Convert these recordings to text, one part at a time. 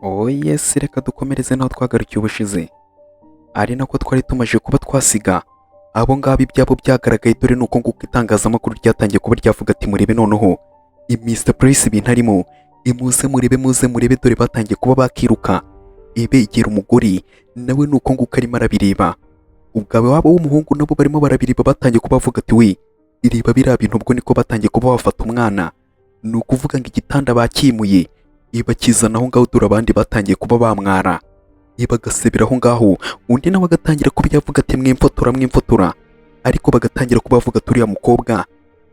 Oh yes, reka dukomereze naho twagarukiye ubushize, ari nako twari tumaze kuba twasiga abo ngabo ibyabo byagaragaye. Dore nuko nguko itangazamakuru ryatangiye kuba ryavuga ati: "Murebe noneho Mr Price ibintu arimo, imuze murebe, muze murebe." Dore batangiye kuba bakiruka ibegera umugore, nawe nuko nguko arimo arabireba. Ubwo wabo w'umuhungu nabo barimo barabireba, batangiye kuba bavuga ati: "We, ireba biriya bintu." Ubwo niko batangiye kuba bafata umwana, ni ukuvuga ngo igitanda bakimuye ibakizana aho ngaho. Dore abandi batangiye kuba bamwara, bagasebera aho ngaho. Undi nawe agatangira kuba yavuga ati: "Mwimfotora, mwimfotora." Ariko bagatangira kuba bavuga ati: "Uriya mukobwa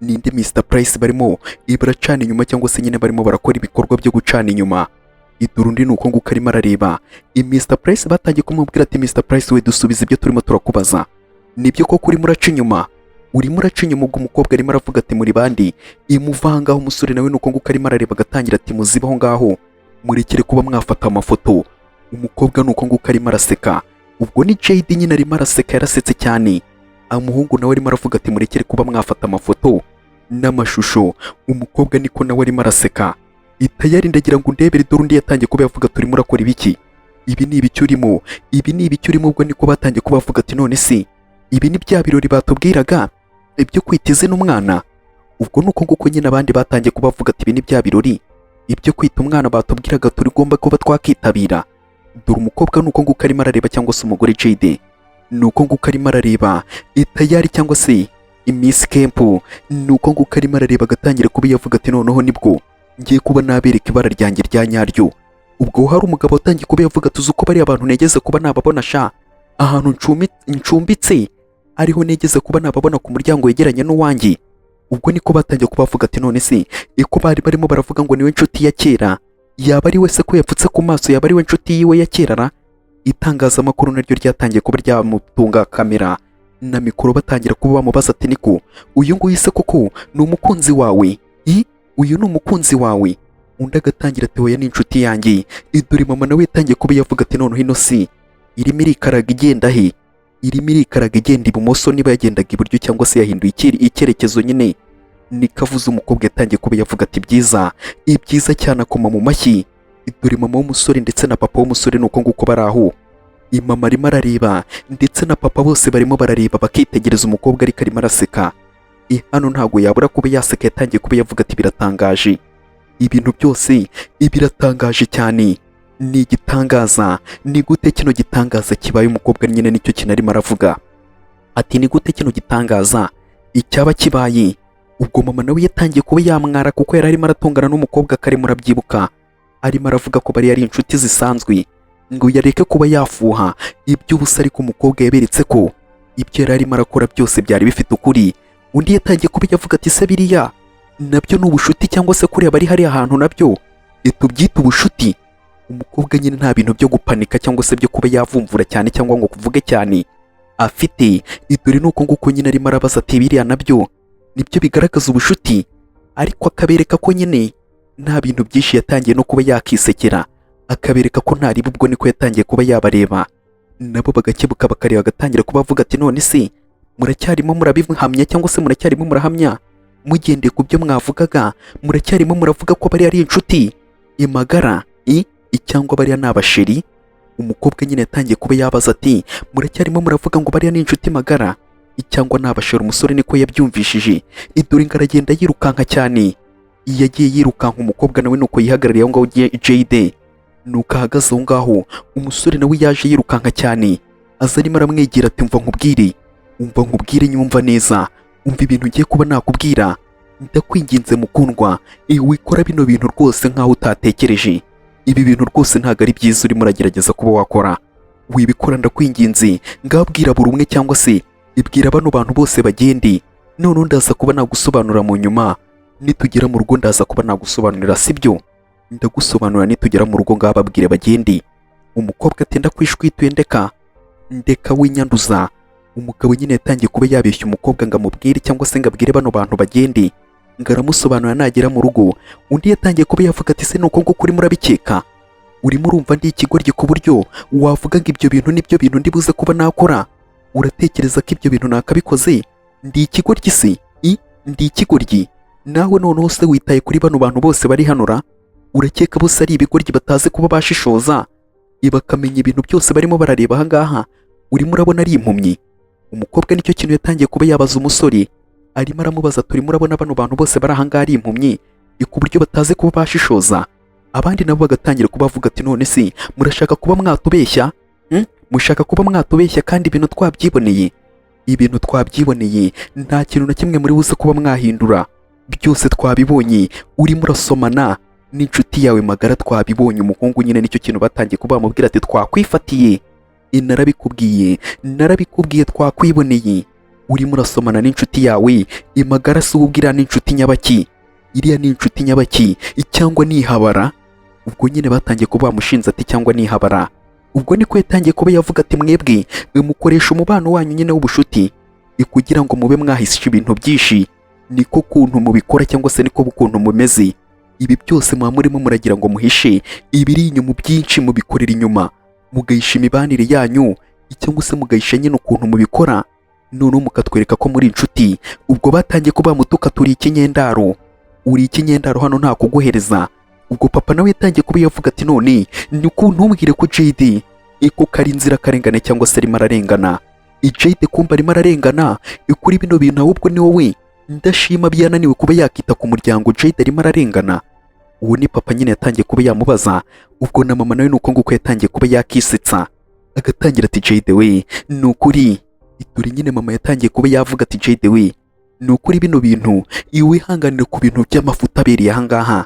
ninde Mr Price barimo baracana inyuma, cyangwa se nyine barimo barakora ibikorwa byo gucana inyuma?" Idore undi ni uko nguko arimo arareba Mr Price. Batangiye kumubwira ati: "Mr Price we, dusubiza ibyo turimo turakubaza. Nibyo koko urimo uraca inyuma, urimo uraca inyuma?" Ubwo umukobwa arimo aravuga ati: "Muri bandi imuvangaho." Umusore nawe ni uko nguko arimo arareba, agatangira ati: "Muzibe aho ngaho, murekere kuba mwafata amafoto." Umukobwa ni uko nguko arimo araseka. Ubwo ni JD nyine arimo araseka, yarasetse cyane. Umuhungu nawe arimo aravuga ati: "Murekere kuba mwafata amafoto n'amashusho." Umukobwa niko nawe arimo araseka itayari. Ndagira ngo undebere. Dore undi yatangiye kuba yavuga: "Turimo urakora ibiki? Ibi ni ibiki urimo? Ibi ni ibiki urimo?" Ubwo niko batangiye kuba bavuga ati: "None se ibi ni bya birori batubwiraga ibyo kwita izina umwana?" Ubwo ni uko nguko nyine abandi batangiye kuba bavuga ati: "Ibi ni bya birori ibyo kwita umwana batubwiraga turigomba kuba twakitabira." Dore umukobwa ni uko nguko arimo arareba, cyangwa se umugore JD ni uko nguko arimo arareba itayari, cyangwa se Miss Kemp ni uko nguko arimo arareba, agatangira kuba yavuga ati: "Noneho nibwo ngiye kuba nabereka ibara ryanjye rya nyaryo." Ubwo hari umugabo watangiye kuba yavuga: "Tuzi uko bariya abantu negeze kuba nababona sha, ahantu ncumbitse ariho negeze kuba nababona ku muryango wegeranye n'uwanjye." Ubwo niko batangiye kuba bavuga ati: "None se iko bari barimo baravuga ngo niwe nshuti ya kera, yaba ari we se? Ko yapfutse ku maso, yaba ari we nshuti yiwe ya kera ra?" Itangazamakuru naryo ryatangiye kuba ryamutunga kamera na mikoro, batangira kuba bamubaza ati: "Niko, uyu nguyu se koko ni umukunzi wawe? I uyu ni umukunzi wawe?" Undi agatangira ati: "Oya, ni inshuti yanjye." Idore mama nawe yatangiye kuba yavuga ati: "Noneho ino si irimo irikaraga igenda he? Irimo irikaraga igenda ibumoso, niba yagendaga iburyo, cyangwa se yahinduye icyerekezo nyine." Niko avuze. Umukobwa yatangiye kuba yavuga ati: "Byiza, ibyiza cyane," akoma mu mashyi. Dore mama w'umusore ndetse na papa w'umusore ni uko nguko bari aho. Mama arimo arareba ndetse na papa, bose barimo barareba, bakitegereza umukobwa, ariko arimo araseka. Hano ntabwo yabura kuba yaseka. Yatangiye kuba yavuga ati: "Biratangaje, ibintu byose biratangaje cyane, ni igitangaza. Ni gute kino gitangaza kibaye?" Umukobwa nyine nicyo kintu arimo aravuga ati: "Ni gute kino gitangaza icyaba kibaye?" Ubwo mama nawe yatangiye kuba yamwara, kuko yari arimo aratongana n'umukobwa kare, murabyibuka, arimo aravuga ko bari ari inshuti zisanzwe, ngo yareke kuba yafuha iby'ubusa. Ariko umukobwa yaberetse ko ibyo yari arimo arakora byose byari bifite ukuri. Undi yatangiye kuba yavuga ati: "Se biriya nabyo ni ubushuti, cyangwa se kuriya bari hariya hantu nabyo tubyite ubushuti?" Umukobwa nyine nta bintu byo gupanika cyangwa se byo kuba yavumvura cyane cyangwa ngo kuvuge cyane afite. Idore ni uko nguko nyine arimo arabaza ati: "Biriya nabyo nibyo bigaragaza ubushuti?" Ariko akabereka ko nyine nta bintu byinshi. Yatangiye no kuba yakisekera, akabereka ko ntariba. Ubwo niko yatangiye kuba yabareba, nabo bagakebuka bakareba, agatangira kuba avuga ati: "None se muracyarimo murabihamya, cyangwa se muracyarimo murahamya mugendeye ku byo mwavugaga? Muracyarimo muravuga ko bariya ari inshuti imagara i cyangwa bariya ni abasheri?" Umukobwa nyine yatangiye kuba yabaza ati: "Muracyarimo muravuga ngo bariya ni inshuti magara cyangwa ni abasheri?" Umusore niko yabyumvishije. Idore ngo aragenda yirukanka cyane. Iyo yagiye yirukanka, umukobwa nawe nuko yihagarariye aho ngaho. JD nuko ahagaze aho ngaho. Umusore nawe yaje yirukanka cyane, aza arimo aramwegera ati: "Umva nkubwire, umva nkubwire, nyumva neza, umva ibintu ngiye kuba nakubwira. Ndakwinginze mukundwa, wikora bino bintu rwose nkaho utatekereje. Ibi bintu rwose ntabwo ari byiza urimo uragerageza kuba wakora, wibikora ndakwinginze. Ngabwira buri umwe, cyangwa se ibwira bano bantu bose bagende, noneho ndaza kuba nagusobanurira mu nyuma. Nitugera mu rugo ndaza kuba nagusobanurira, sibyo? Ndagusobanurira nitugera mu rugo, ngababwire bagende." Umukobwa ati: "Ndakwishwituye, ndeka, ndeka, winyanduza." Umugabo nyine yatangiye kuba yabeshya umukobwa ngo amubwire, cyangwa se ngo abwire bano bantu bagende, ngo aramusobanurira nagera mu rugo. Undi yatangiye kuba yavuga ati: "Se nuko nguko urimo urabikeka? Urimo urumva ndi ikigoryi ku buryo wavuga ngo ibyo bintu nibyo bintu ndi buze kuba nakora? Uratekereza ko ibyo bintu nakabikoze? Ndi ikigoryi se? I ndi ikigoryi? Nawe noneho se witaye kuri bano bantu bose bari hano ra?" Urakeka bose ari ibigoryi batazi kuba bashishoza bakamenya ibintu byose barimo barareba ahangaha? Urimo urabona ari impumyi? Umukobwa nicyo kintu yatangiye kuba yabaza umusore, arimo aramubaza, turimo urabona bano bantu bose bari ahangaha ari impumyi ku buryo batazi kuba bashishoza? Abandi nabo bagatangira kuba bavuga ati: "None se murashaka kuba mwatubeshya? Mushaka kuba mwatubeshya kandi ibintu twabyiboneye? Ibintu twabyiboneye, nta kintu na kimwe muri buze kuba mwahindura, byose twabibonye. Urimo urasomana n'inshuti yawe magara, twabibonye." Umuhungu nyine nicyo kintu batangiye kuba bamubwira ati: "Twakwifatiye, narabikubwiye, narabikubwiye, twakwiboneye urimo urasomana n'inshuti yawe imagara. Si ubwo n'inshuti nyabaki? Iriya ni inshuti nyabaki cyangwa nihabara?" Ubwo nyine batangiye kuba bamushinze ati: "Cyangwa nihabara." Ubwo niko yatangiye kuba yavuga ati: "Mwebwe mukoresha umubano wanyu nyine w'ubushuti kugira ngo mube mwahisha ibintu byinshi, niko kuntu mubikora cyangwa se niko kuntu mumeze. Ibi byose muba murimo muragira ngo muhishe ibiri inyuma byinshi, mubikorera inyuma, mugahisha imibanire yanyu cyangwa se mugahisha nyine ukuntu mubikora, noneho mukatwereka ko muri inshuti." Ubwo batangiye kuba bamutuka: "Turi ikinyendaro, uri ikinyendaro, hano nta kuguhereza." Ubwo papa nawe yatangiye kuba yavuga ati: "None ni ko ntumbwire ko JD ko kari inzirakarengane cyangwa se arimo ararengana? JD kumva arimo ararengana kuri bino bintu, ahubwo ni wowe ndashima byananiwe kuba yakita ku muryango. JD arimo ararengana?" Uwo ni papa nyine yatangiye kuba yamubaza. Ubwo na mama nawe nuko nguko yatangiye kuba yakisetsa, agatangira ati: "JD we, ni ukuri dore nyine." Mama yatangiye kuba yavuga ati: "JD we, ni ukuri bino bintu iwihanganire ku bintu by'amafuta abereye ahangaha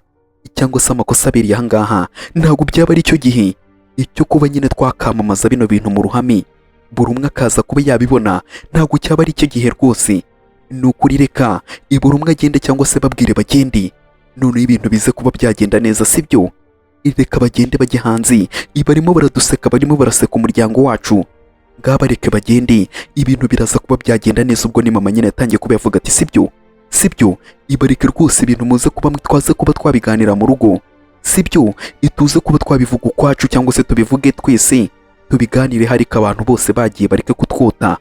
cyangwa se amakosa abereye ahangaha, ntabwo byaba ari cyo gihe icyo kuba nyine twakamamaza bino bintu mu ruhame, buri umwe akaza kuba yabibona. Ntabwo cyaba ari cyo gihe rwose, ni ukuri. Reka buri umwe agende cyangwa se babwire bagende, noneho ibintu bize kuba byagenda neza, sibyo? Reka bagende bajye hanze, barimo baraduseka, barimo baraseka umuryango wacu, ngabareke bagende, ibintu biraza kuba byagenda neza." Ubwo ni mama nyine yatangiye kuba yavuga ati: "Sibyo, sibyo, ibareke rwose, ibintu muze kuba twaze kuba twabiganira mu rugo, sibyo? Ituze kuba twabivuga ukwacu cyangwa se tubivuge twese, tubiganire, hariko abantu bose bagiye, bareke kutwota."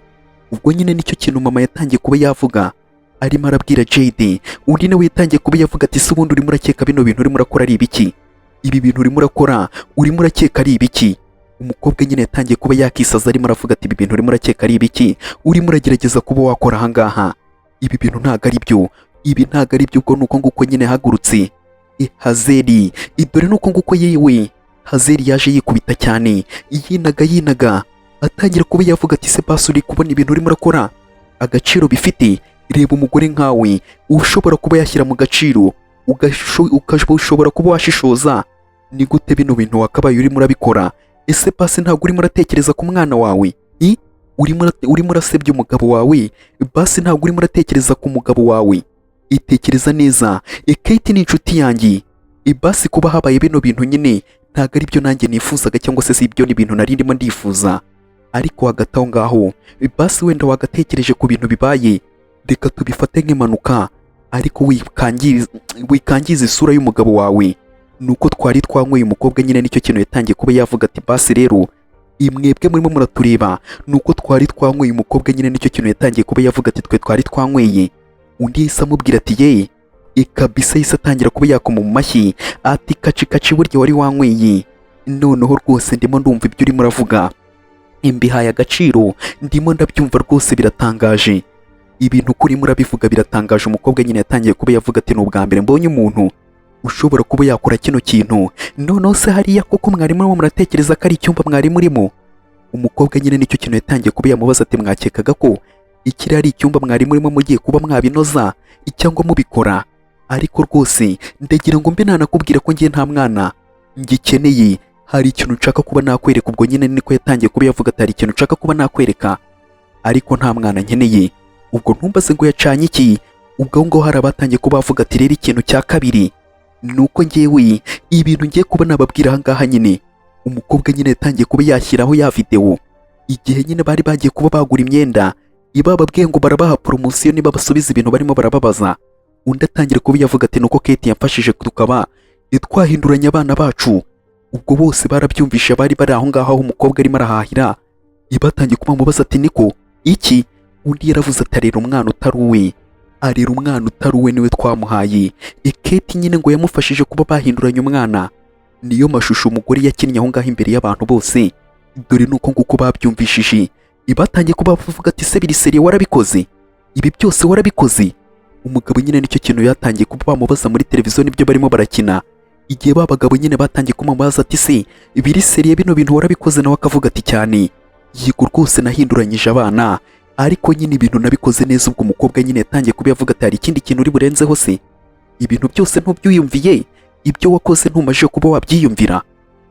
Ubwo nyine nicyo kintu mama yatangiye kuba yavuga, arimo arabwira JD. Undi nawe yatangiye kuba yavuga ati: "Se ubundi urimo urakeka bino bintu urimo urakora ari ibiki? Ibi bintu urimo urakora, urimo urakeka ari ibiki?" Umukobwa nyine yatangiye kuba yakisaza, arimo aravuga ati: "Ibi bintu urimo urakeka ari ibiki urimo uragerageza kuba wakora ahangaha? Ibi bintu ntabwo ari byo, ibi ntabwo ari byo." Ubwo ni uko nguko nyine yahagurutse Hazeri. Dore ni uko nguko yewe Hazeri yaje yikubita cyane, yinaga yinaga, atangira kuba yavuga ati: "Se basi uri kubona ibintu urimo urakora agaciro bifite? Reba umugore nkawe ushobora kuba yashyira mu gaciro, ukashobora kuba washishoza, ni gute bino bintu wakabaye urimo urabikora? Ese basi ntabwo urimo uratekereza ku mwana wawe? I urimo urasebya umugabo wawe, basi ntabwo urimo uratekereza ku mugabo wawe? Itekereza neza. Kate ni inshuti yanjye, basi kuba habaye bino bintu nyine ntabwo ari byo nanjye nifuzaga cyangwa se si ibyo ni ibintu nari ndimo ndifuza, ariko hagati aho ngaho basi wenda wagatekereje ku bintu bibaye, reka tubifate nk'impanuka, ariko wikangiza isura y'umugabo wawe, ni uko twari twanyweye." Umukobwa nyine nicyo kintu yatangiye kuba yavuga ati: "Basi rero imwebwe murimo muratureba, ni uko twari twanyweye." Umukobwa nyine nicyo kintu yatangiye kuba yavuga ati: "Twe twari twanyweye." Undi yahise amubwira ati: "Ye kabisa." Yahise atangira kuba yakoma mu mashyi ati: "Kaci kaci, burya wari wanyweye. Noneho rwose ndimo ndumva ibyo urimo uravuga, mbihaye agaciro, ndimo ndabyumva rwose, biratangaje ibintu uko urimo urabivuga, biratangaje." Umukobwa nyine yatangiye kuba yavuga ati: "Ni ubwa mbere mbonye umuntu ushobora kuba yakora kino kintu. Noneho se hariya koko mwari murimo muratekereza ko ari icyumba mwari murimo?" Umukobwa nyine nicyo kintu yatangiye kuba yamubaza ati: "Mwakekaga ko ikiri ari icyumba mwari murimo mugiye kuba mwabinoza cyangwa mubikora? Ariko rwose ndagira ngo mbe nanakubwira ko ngiye nta mwana ngikeneye. Hari ikintu nshaka kuba nakwereka." Ubwo nyine niko yatangiye kuba yavuga ati: "Hari ikintu nshaka kuba nakwereka, ariko nta mwana nkeneye." Ubwo ntumbaze ngo yacanye iki. Ubwo aho ngaho hari abatangiye kuba bavuga ati: "Rero ikintu cya kabiri ni uko ngewe ibintu ngiye kuba nababwira aha ngaha nyine." Umukobwa nyine yatangiye kuba yashyiraho ya videwo igihe nyine bari bagiye kuba bagura imyenda, ibababwiye ngo barabaha poromosiyo niba basubiza ibintu barimo barababaza. Undi atangira kuba yavuga ati: "Nuko Kate yamfashije tukaba twahinduranya abana bacu." Ubwo bose barabyumvishe, bari bari aho ngaho aho umukobwa arimo arahahira, batangiye kuba mubaza ati: "Niko iki?" Undi yaravuze ati: "Arera umwana utari uwe." Arera umwana utari uwe, niwe twamuhaye. Kate nyine ngo yamufashije kuba bahinduranya umwana. Niyo mashusho umugore yakinnye aho ngaho imbere y'abantu bose. Dore nuko nguko babyumvishije, batangiye kuba bavuga ati: "Se biri sérieux, warabikoze? Ibi byose warabikoze?" Umugabo nyine nicyo kintu yatangiye kuba bamubaza muri televiziyo, nibyo barimo barakina. Igihe ba bagabo nyine batangiye kumubaza ati: "Se biri sérieux, bino bintu warabikoze?" Nawe akavuga ati: "Cyane, yego rwose, nahinduranyije abana, ariko nyine ibintu nabikoze neza." Ubwo umukobwa nyine yatangiye kuba yavuga ati: "Hari ikindi kintu uri burenzeho se? Ibintu byose ntubyiyumviye? Ibyo wakoze ntumaze kuba wabyiyumvira?"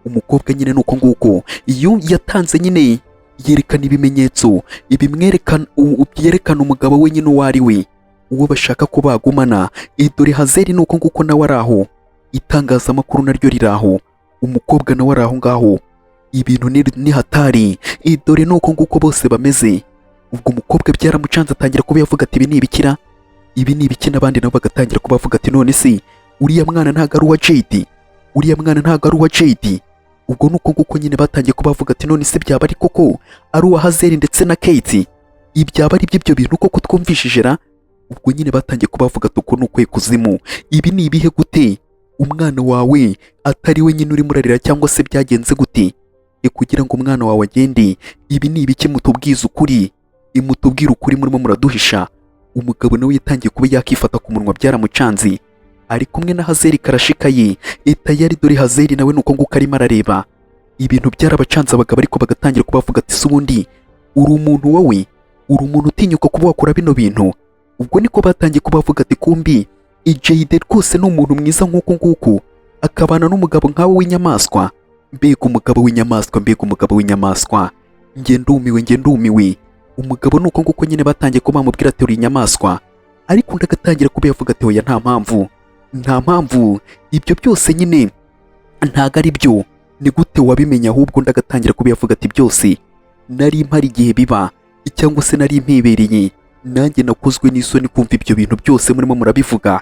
Umukobwa nyine ni uko nguko iyo yatanze nyine yerekana ibimenyetso ibimwerekana, byerekana umugabo we nyine uwo ari we, uwo bashaka ko bagumana. Dore Hazeri ni uko nguko nawe ari aho, itangazamakuru naryo riri aho, umukobwa nawe ari aho ngaho. Ibintu ni hatari. Dore ni uko nguko bose bameze. Ubwo umukobwa byaramucanze, atangira kuba yavuga ati: "Ibi ni ibikira, ibi ni ibiki?" N'abandi nabo bagatangira kuba bavuga ati: "None se uriya mwana ntabwo ari uwa Jade? Uriya mwana ntabwo ari uwa Jade?" Ubwo ni uko nguko nyine batangiye kuba bavuga ati: "None se byaba ari koko ari uwa Hazeri ndetse na Kate? Ibyaba ari by'ibyo bintu koko twumvishije ra?" Ubwo nyine batangiye kuba bavuga ati: "Uku ni ukwe kuzimu, ibi ni ibihe? Gute umwana wawe atari we nyine urimo urarira, cyangwa se byagenze gute kugira ngo umwana wawe agende? Ibi ni ibiki? Mutubwize ukuri, imutubwire ukuri, murimo muraduhisha." Umugabo nawe yatangiye kuba yakifata ku munwa, byaramucanze. Ari kumwe na Hazeri karashikaye tayari. Dore Hazeri nawe nuko nguko arimo arareba, ibintu byarabacanze abagabo, ariko bagatangira kubavuga ati: "Se ubundi uri umuntu? Wowe uri umuntu utinyuka kuba wakora bino bintu?" Ubwo niko batangiye kubavuga ati: "Kumbi Jade rwose ni umuntu mwiza nk'uku nguku, akabana n'umugabo nkawe w'inyamaswa. Mbega umugabo w'inyamaswa, mbega umugabo w'inyamaswa, njye ndumiwe, njye ndumiwe." Umugabo ni uko nguko nyine batangiye kuba bamubwira ati: "Uri inyamaswa," ariko undi agatangira kuba yavuga ati: "Oya, nta mpamvu, nta mpamvu, ibyo byose nyine ntago ari byo. Ni gute wabimenya?" Ahubwo undi agatangira kuba yavuga ati: "Byose nari mpari igihe biba, cyangwa se nari mpibereye. Nanjye nakozwe n'isoni kumva ibyo bintu byose murimo murabivuga.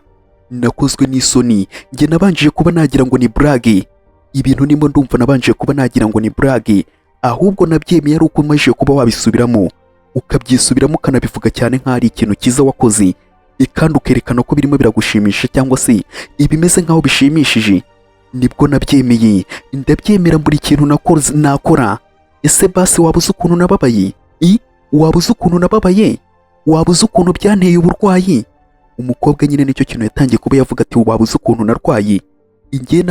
Nakozwe n'isoni. Njye nabanjije kuba nagira ngo ni blague. Ibintu nimo ndumva nabanje kuba nagira ngo ni blague, ahubwo nabyemeye ari uko umajije kuba wabisubiramo, ukabyisubiramo, ukanabivuga cyane nk'aho ari ikintu cyiza wakoze, kandi ukerekana ko birimo biragushimisha, cyangwa se ibimeze nk'aho bishimishije. Nibwo nabyemeye, ndabyemera buri kintu nakoze nakora. Ese basi waba uzi ukuntu nababaye? I waba uzi ukuntu nababaye? Waba uzi ukuntu byanteye uburwayi?" Umukobwa nyine nicyo kintu yatangiye kuba yavuga ati: "Waba uzi ukuntu narwaye? Ingiye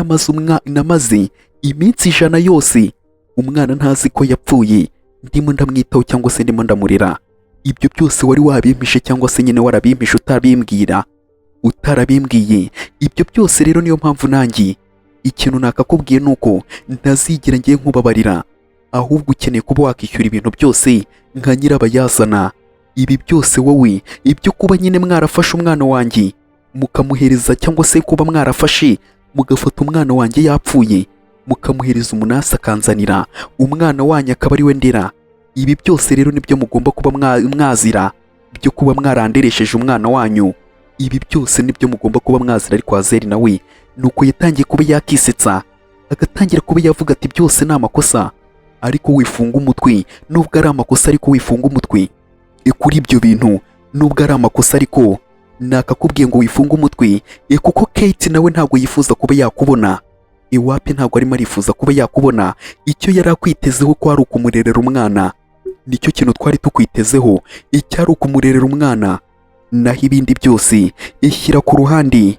namaze iminsi 100 yose umwana ntazi ko yapfuye, ndimo ndamwitaho cyangwa se ndimo ndamurera. Ibyo byose wari wabimpishe, cyangwa se nyine warabimpishe utabimbwira, utarabimbwiye. Ibyo byose rero niyo mpamvu nanjye ikintu nakakubwiye ni uko ntazigera ngiye nkubabarira. Ahubwo ukeneye kuba wakishyura ibintu byose nka nyirabayazana. Ibi byose wowe, ibyo kuba nyine mwarafashe umwana wanjye mukamuhereza, cyangwa se kuba mwarafashe mugafata umwana wanjye yapfuye, mukamuhereza umunasi, akanzanira umwana wanyu akaba ari we ndera. Ibi byose rero nibyo mugomba kuba mwazira, byo kuba mwaranderesheje umwana wanyu. Ibi byose nibyo mugomba kuba mwazira." Ariko Azeri nawe nuko yatangiye kuba yakisetsa, agatangira kuba yavuga ati: "Byose ni amakosa, ariko wifunga umutwe. Nubwo ari amakosa, ariko wifunga umutwe kuri ibyo bintu. Nubwo ari amakosa, ariko nakakubwiye ngo wifunge umutwe, kuko Kate nawe ntabwo yifuza kuba yakubona iwapi, ntabwo arimo arifuza kuba yakubona. Icyo yari akwitezeho ko ari ukumurerera umwana, nicyo kintu twari tukwitezeho, icyari ukumurerera umwana. Naho ibindi byose ishyira ku ruhande,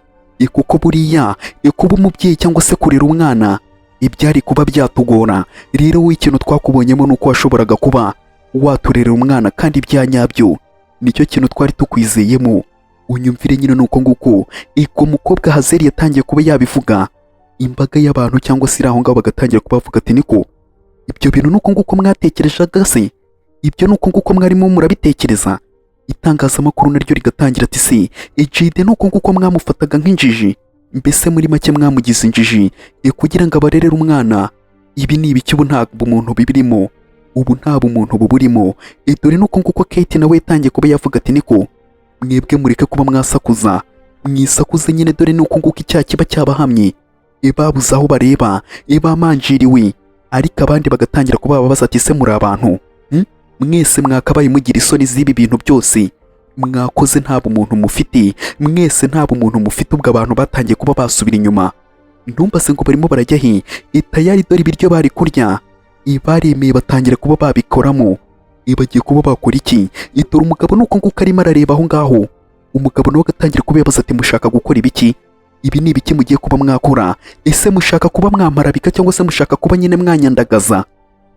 kuko buriya kuba umubyeyi cyangwa se kurera umwana ibyari kuba byatugora. Rero wowe ikintu twakubonyemo ni uko washoboraga kuba waturerera umwana kandi bya nyabyo, nicyo kintu twari tukwizeyemo. Unyumvire nyine." Ni uko nguko iko mukobwa Hazeri yatangiye kuba yabivuga. Imbaga y'abantu cyangwa se iri aho ngaho bagatangira kuba bavuga ati: "Niko ibyo bintu ni uko nguko mwatekerezaga se? Ibyo ni uko nguko mwarimo murabitekereza?" Itangazamakuru naryo rigatangira ati: "Se Ejide ni uko nguko mwamufataga nk'injiji? Mbese muri make mwamugize injiji kugira ngo abarerere umwana? Ibi ni ibiki? Ubu nta bumuntu bibirimo, ubu nta bumuntu buburimo." Dore nuko nguko Kate nawe yatangiye kuba yavuga ati: "Niko mwebwe, mureke kuba mwasakuza, mwisakuze nyine. Dore nuko nguko icyaha kiba cyabahamye, babuze aho bareba, bamanjiriwe." Ariko abandi bagatangira kuba babaza ati: "Se muri abantu? Mwese mwakabaye mugira isoni z'ibi bintu byose. Mwakoze nta bumuntu mufite, mwese nta bumuntu mufite. Ubwo abantu batangiye kuba basubira inyuma, ntumbaze ngo barimo barajya he. Itayari dore ibiryo bari kurya ibaremeye, batangira kuba babikoramo. Bagiye kuba bakora iki? Dore umugabo nuko nguko arimo arareba aho ngaho. Umugabo nawe agatangira kubibaza ati: "Mushaka gukora ibiki? Ibi ni ibiki mugiye kuba mwakora? Ese mushaka kuba mwamparabika cyangwa se mushaka kuba nyine mwanyandagaza?"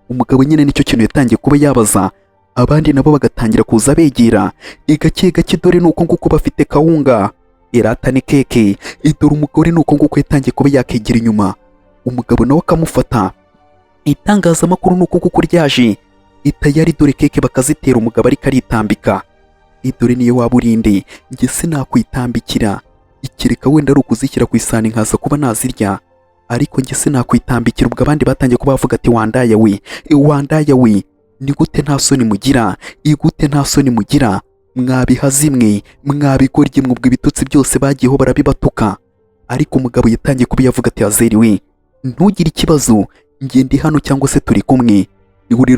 Umugabo nyine nicyo kintu yatangiye kuba yabaza, abandi nabo bagatangira kuza begera gake gake. Dore nuko nguko bafite kawunga irata ni keke. Dore umugore nuko nguko yatangiye kuba yakegera inyuma, umugabo nawe akamufata. Itangazamakuru nuko nguko ryaje itayari, dore keke bakazitera, umugabo ariko aritambika. Dore niyo waba urinde, njye sinakwitambikira, ikireka wenda ari ukuzishyira ku isahani nkaza kuba nazirya, ariko njye sinakwitambikira. Ubwo abandi batangiye kuba bavuga ati: "Wandaya we, wandaya we, ni gute nta soni mugira? Igute nta soni mugira? Mwabihazimwe, mwabigoryi mwe." Ubwo ibitutsi byose bagiyeho barabibatuka, ariko umugabo yatangiye kuba yavuga ati: "Azeri we, ntugire ikibazo, njye ndi hano cyangwa se turi kumwe,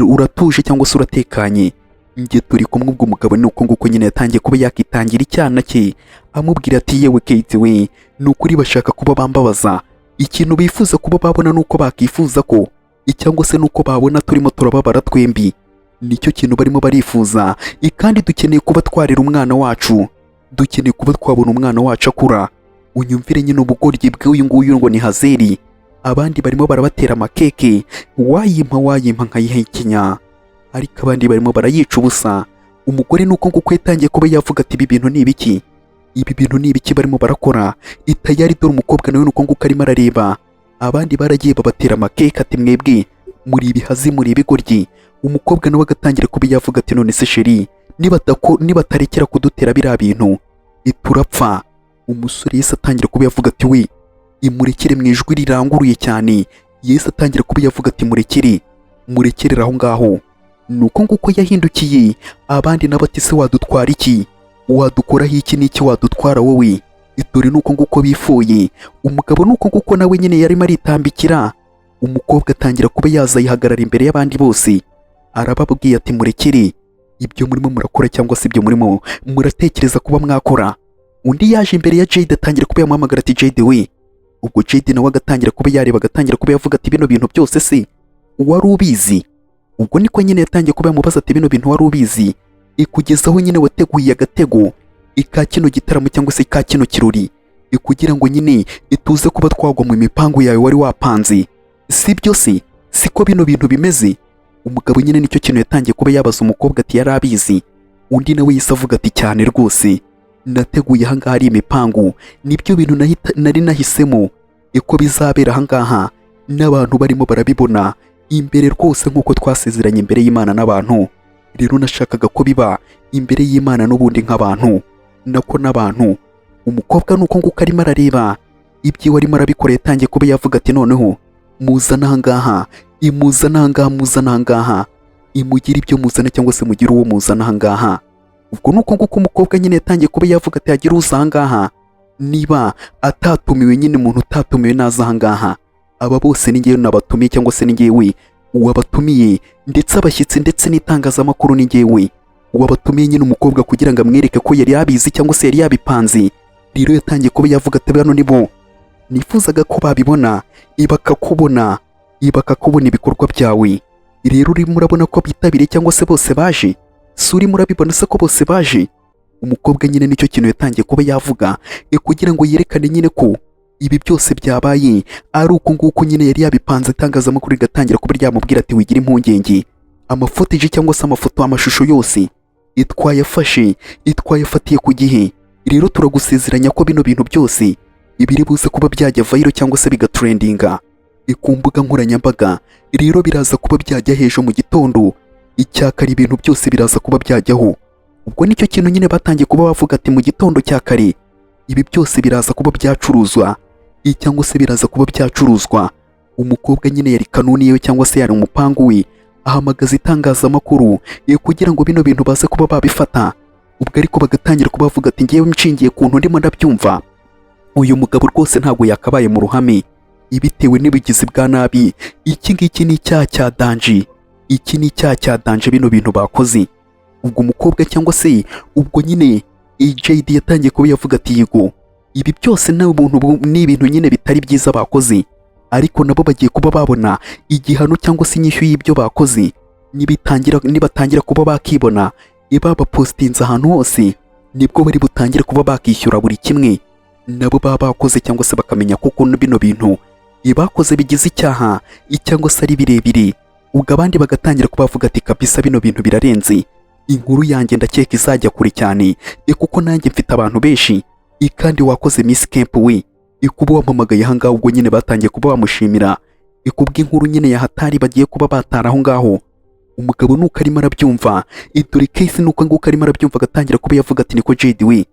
uratuje cyangwa se uratekanye, njye turi kumwe." Ubwo umugabo ni uko nguko nyine yatangiye kuba yakitangira icyana cye, amubwira ati: "Yewe Kate we, ni ukuri bashaka kuba bambabaza. Ikintu bifuza kuba babona ni uko bakifuza ko cyangwa se nuko babona turimo turababara twembi, nicyo kintu barimo barifuza. Kandi dukeneye kuba twarera umwana wacu, dukeneye kuba twabona umwana wacu akura." Unyumvire nyine ubugoryi bw'uyu nguyu ngo ni Hazeri. Abandi barimo barabatera amakeke, wayimpa wayimpa nkayihekenya, ariko abandi barimo barayica ubusa. Umugore nuko nguko yatangiye kuba yavuga ati: "Ibi bintu ni ibiki? Ibi bintu ni ibiki barimo barakora?" Itayari dore umukobwa nawe nuko nguko arimo arareba, abandi baragiye babatera amakeke, ati: "Mwebwe muri ibihazi, muri ibigoryi." Umukobwa nawe agatangira kuba yavuga ati: "None se chéri, nibatarekera kudutera biriya bintu turapfa." Umusore yahise atangira kuba yavuga ati: "We, imurekere!" Mu ijwi riranguruye cyane yahise atangira kuba yavuga ati: "Murekere, murekerere aho ngaho." Nuko nguko yahindukiye, abandi nabo ati: "Se wadutwara iki? Wadukoraho iki? N'iki wadutwara wowe?" Dore nuko nguko bifuye. Umugabo nuko nguko nawe nyine yarimo aritambikira, umukobwa atangira kuba yaza yihagarara imbere y'abandi bose, arababwiye ati: "Murekere ibyo murimo murakora cyangwa se ibyo murimo muratekereza kuba mwakora." Undi yaje imbere ya Jade, atangira kuba yamuhamagara ati: "Jade we." Ubwo Jade nawe agatangira kuba yareba, agatangira kuba yavuga ati: "Bino bintu byose se wari ubizi?" Ubwo niko nyine yatangiye kuba yamubaza ati: "Bino bintu wari ubizi ikugezaho nyine wateguye agatego ika kino gitaramo cyangwa se ka kino kirori kugira ngo nyine ituze kuba twagwa mu mipangu yawe wari wapanze, si byo se? Siko bino bintu bimeze?" Umugabo nyine nicyo kintu yatangiye kuba yabaza umukobwa ati yari abizi. Undi nawe yise avuga ati: "Cyane rwose, nateguye ahangaha ari imipangu, nibyo bintu nari nahisemo iko bizabera ahangaha n'abantu barimo barabibona imbere rwose, nk'uko twasezeranye imbere y'Imana n'abantu. Rero nashakaga ko biba imbere y'Imana n'ubundi nk'abantu nako n'abantu." Umukobwa nuko nguko arimo arareba ibyiwe arimo arabikora, yatangiye kuba yavuga ati: "Noneho muzana ahangaha, imuzana ahangaha, muzana ahangaha, imugire ibyo muzana cyangwa se mugire uwo muzana ahangaha." Ubwo nuko nguko umukobwa nyine yatangiye kuba yavuga ati: "Hagira uza ahangaha niba atatumiwe nyine, umuntu utatumiwe naza ahangaha. Aba bose ni ngewe nabatumiye cyangwa se ni ngewe wabatumiye, ndetse abashyitsi ndetse n'itangazamakuru ni ngewe wabatumiye." Nyine umukobwa kugira ngo amwereke ko yari yabizi cyangwa se yari yabipanze, rero yatangiye kuba yavuga ati: "Bano nibo nifuzaga ko babibona, bakakubona, bakakubona ibikorwa byawe. Rero urimo urabona ko bitabiriye cyangwa se bose baje, si urimo urabibona se ko bose baje?" Umukobwa nyine nicyo kintu yatangiye kuba yavuga kugira ngo yerekane nyine ko ibi byose byabaye ari uko nguko nyine yari yabipanze. Itangazamakuru rigatangira kuba ryamubwira ati: "Wigira impungenge, amafotoje cyangwa se amafoto, amashusho yose itwayafashe, itwayafatiye ku gihe. Rero turagusezeranya ko bino bintu byose ibiri buze kuba byajya viral cyangwa se bigatrendinga ku mbuga nkoranyambaga. Rero biraza kuba byajya hejuru mu gitondo icyakare, ibintu byose biraza kuba byajyaho." Ubwo nicyo kintu nyine batangiye kuba bavuga ati: "Mu gitondo cya kare ibi byose biraza kuba byacuruzwa cyangwa se biraza kuba byacuruzwa." Umukobwa nyine yari kanuni yewe cyangwa se yari umupangu we, ahamagaza itangazamakuru kugira ngo bino bintu baze kuba babifata. Ubwo ariko bagatangira kuba bavuga ati: "Ngewe nshingiye kuntu ndimo ndabyumva, uyu mugabo rwose ntabwo yakabaye mu ruhame ibitewe n'ubugizi bwa nabi. Iki ngiki ni icyaha cya danger, iki ni icyaha cya danger bino bintu bakoze." Ubwo umukobwa cyangwa se ubwo nyine JD yatangiye kuba yavuga ati: "Yego, ibi byose ni ubuntu ni ibintu nyine bitari byiza bakoze, ariko nabo bagiye kuba babona igihano cyangwa se inyishyu y'ibyo bakoze. Nibatangira kuba bakibona babapositinze ahantu hose, nibwo bari butangire kuba bakishyura buri kimwe nabo baba bakoze, cyangwa se bakamenya koko bino bintu bakoze bigize icyaha cyangwa se ari birebire." Ubwo abandi bagatangira kuba bavuga ati: "Kabisa bino bintu birarenze, inkuru yanjye ndakeka izajya kure cyane, kuko nanjye mfite abantu benshi. Kandi wakoze, Miss Kemp we, kuba wampamagaye aha ngaha." Ubwo nyine batangiye kuba bamushimira kubw'inkuru nyine ya hatari bagiye kuba batara aho ngaho. Umugabo nuko arimo arabyumva, dore case nuko nguko arimo arabyumva, agatangira kuba yavuga ati: "Niko JD we,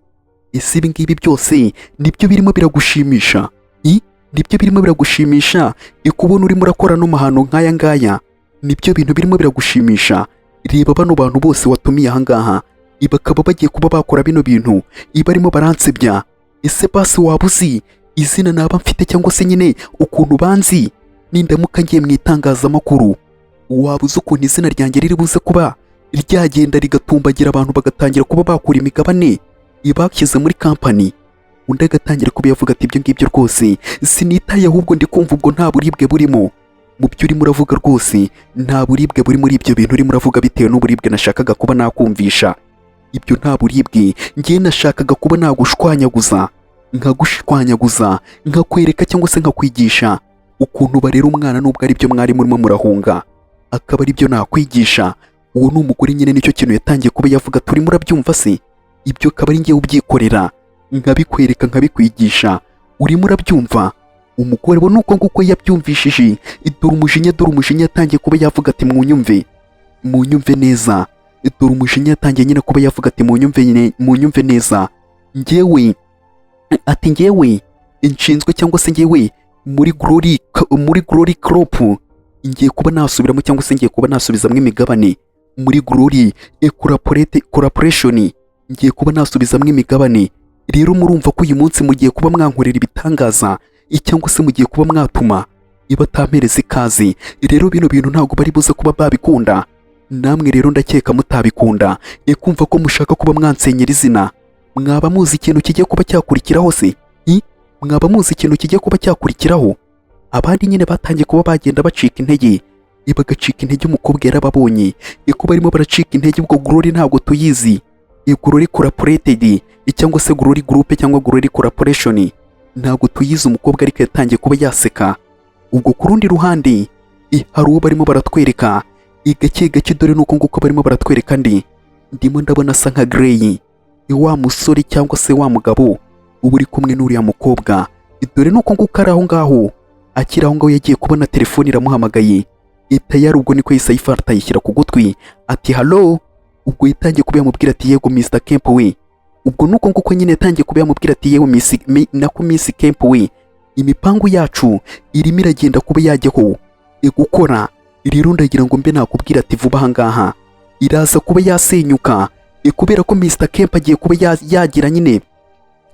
ese ibi ngibi byose nibyo birimo biragushimisha? I nibyo birimo biragushimisha kubona urimo urakora no mahano nk'aya ngaya? Nibyo bintu birimo biragushimisha? Reba bano bantu bose watumiye aha ngaha, bakaba bagiye kuba bakora bino bintu, barimo baransebya. Ese basi waba uzi izina naba mfite, cyangwa se nyine ukuntu banzi nindamuka ngiye mu itangazamakuru? Waba uzi ukuntu izina ryanjye riri buze kuba ryagenda rigatumbagira, abantu bagatangira kuba bakura imigabane ibashyize muri kampani?" Undi agatangira kuba yavuga ati: "Ibyo ngibyo rwose sinitaye, ahubwo ndi kumva ubwo nta buribwe burimo mu byo urimo uravuga. Rwose nta buribwe buri muri ibyo bintu urimo uravuga, bitewe n'uburibwe nashakaga kuba nakumvisha. Ibyo nta buribwe, ngiye nashakaga kuba nagushwanyaguza, nkagushwanyaguza, nkakwereka cyangwa se nkakwigisha ukuntu barera umwana, nubwo ari byo mwari murimo murahunga, akaba ari byo nakwigisha." Uwo ni umugore nyine, nicyo kintu yatangiye kuba yavuga. Turimo urabyumva se? Ibyo akaba ari ngewe ubyikorera, nkabikwereka, nkabikwigisha. Urimo urabyumva? Umugore we nuko nguko yabyumvishije. Dore umujinya, dore umujinya, yatangiye kuba yavuga ati: "Mwunyumve, munyumve neza." Dore umujinya, yatangiye nyine kuba yavuga ati: "Munyumve nyine, munyumve neza ngewe." Ati: "Ngewe nshinzwe, cyangwa se ngewe muri Glory Crop ngiye kuba nasubiramo, cyangwa se ngiye kuba nasubizamo imigabane muri Glory Corporation, ngiye kuba nasubizamo imigabane. Rero murumva ko uyu munsi mugiye kuba mwankorera ibitangaza, cyangwa se mugiye kuba mwatuma ibatampereza ikaze. Rero bino bintu ntabwo bari buze kuba babikunda, namwe rero ndakeka mutabikunda. Kumva ko mushaka kuba mwansenyera izina, mwaba muzi ikintu kigiye kuba cyakurikiraho se? I? Mwaba muzi ikintu kigiye kuba cyakurikiraho?" Abandi nyine batangiye kuba bagenda bacika intege, bagacika intege. Umukobwa yarababonye ko barimo baracika intege. Ubwo Glory ntabwo tuyizi, Glory Corporated cyangwa se Glory Group cyangwa Glory Corporation ntabwo tuyizi. Umukobwa ariko yatangiye kuba yaseka. Ubwo ku rundi ruhande hari uwo barimo baratwereka gake gake. Dore nuko nguko barimo baratwereka, ndimo ndabona asa nka Grey, wa musore cyangwa se wa mugabo uba uri kumwe n'uriya mukobwa. Dore nuko nguko ari aho ngaho, akiri aho ngaho yagiye kubona telefone iramuhamagaye tayari. Ubwo niko yahise ayifata, ayishyira ku gutwi, ati: "Hello." Ubwo yatangiye kuba yamubwira ati: "Yego, Mr Kemp we." Ubwo nuko nguko nyine yatangiye kuba yamubwira ati: "Yewe Miss nako Miss Kemp we, imipangu yacu irimo iragenda kuba yajyaho gukora. Rero ndagira ngo mbe nakubwira ati vuba aha ngaha iraza kuba yasenyuka, kubera ko Mr Kemp agiye kuba yagira nyine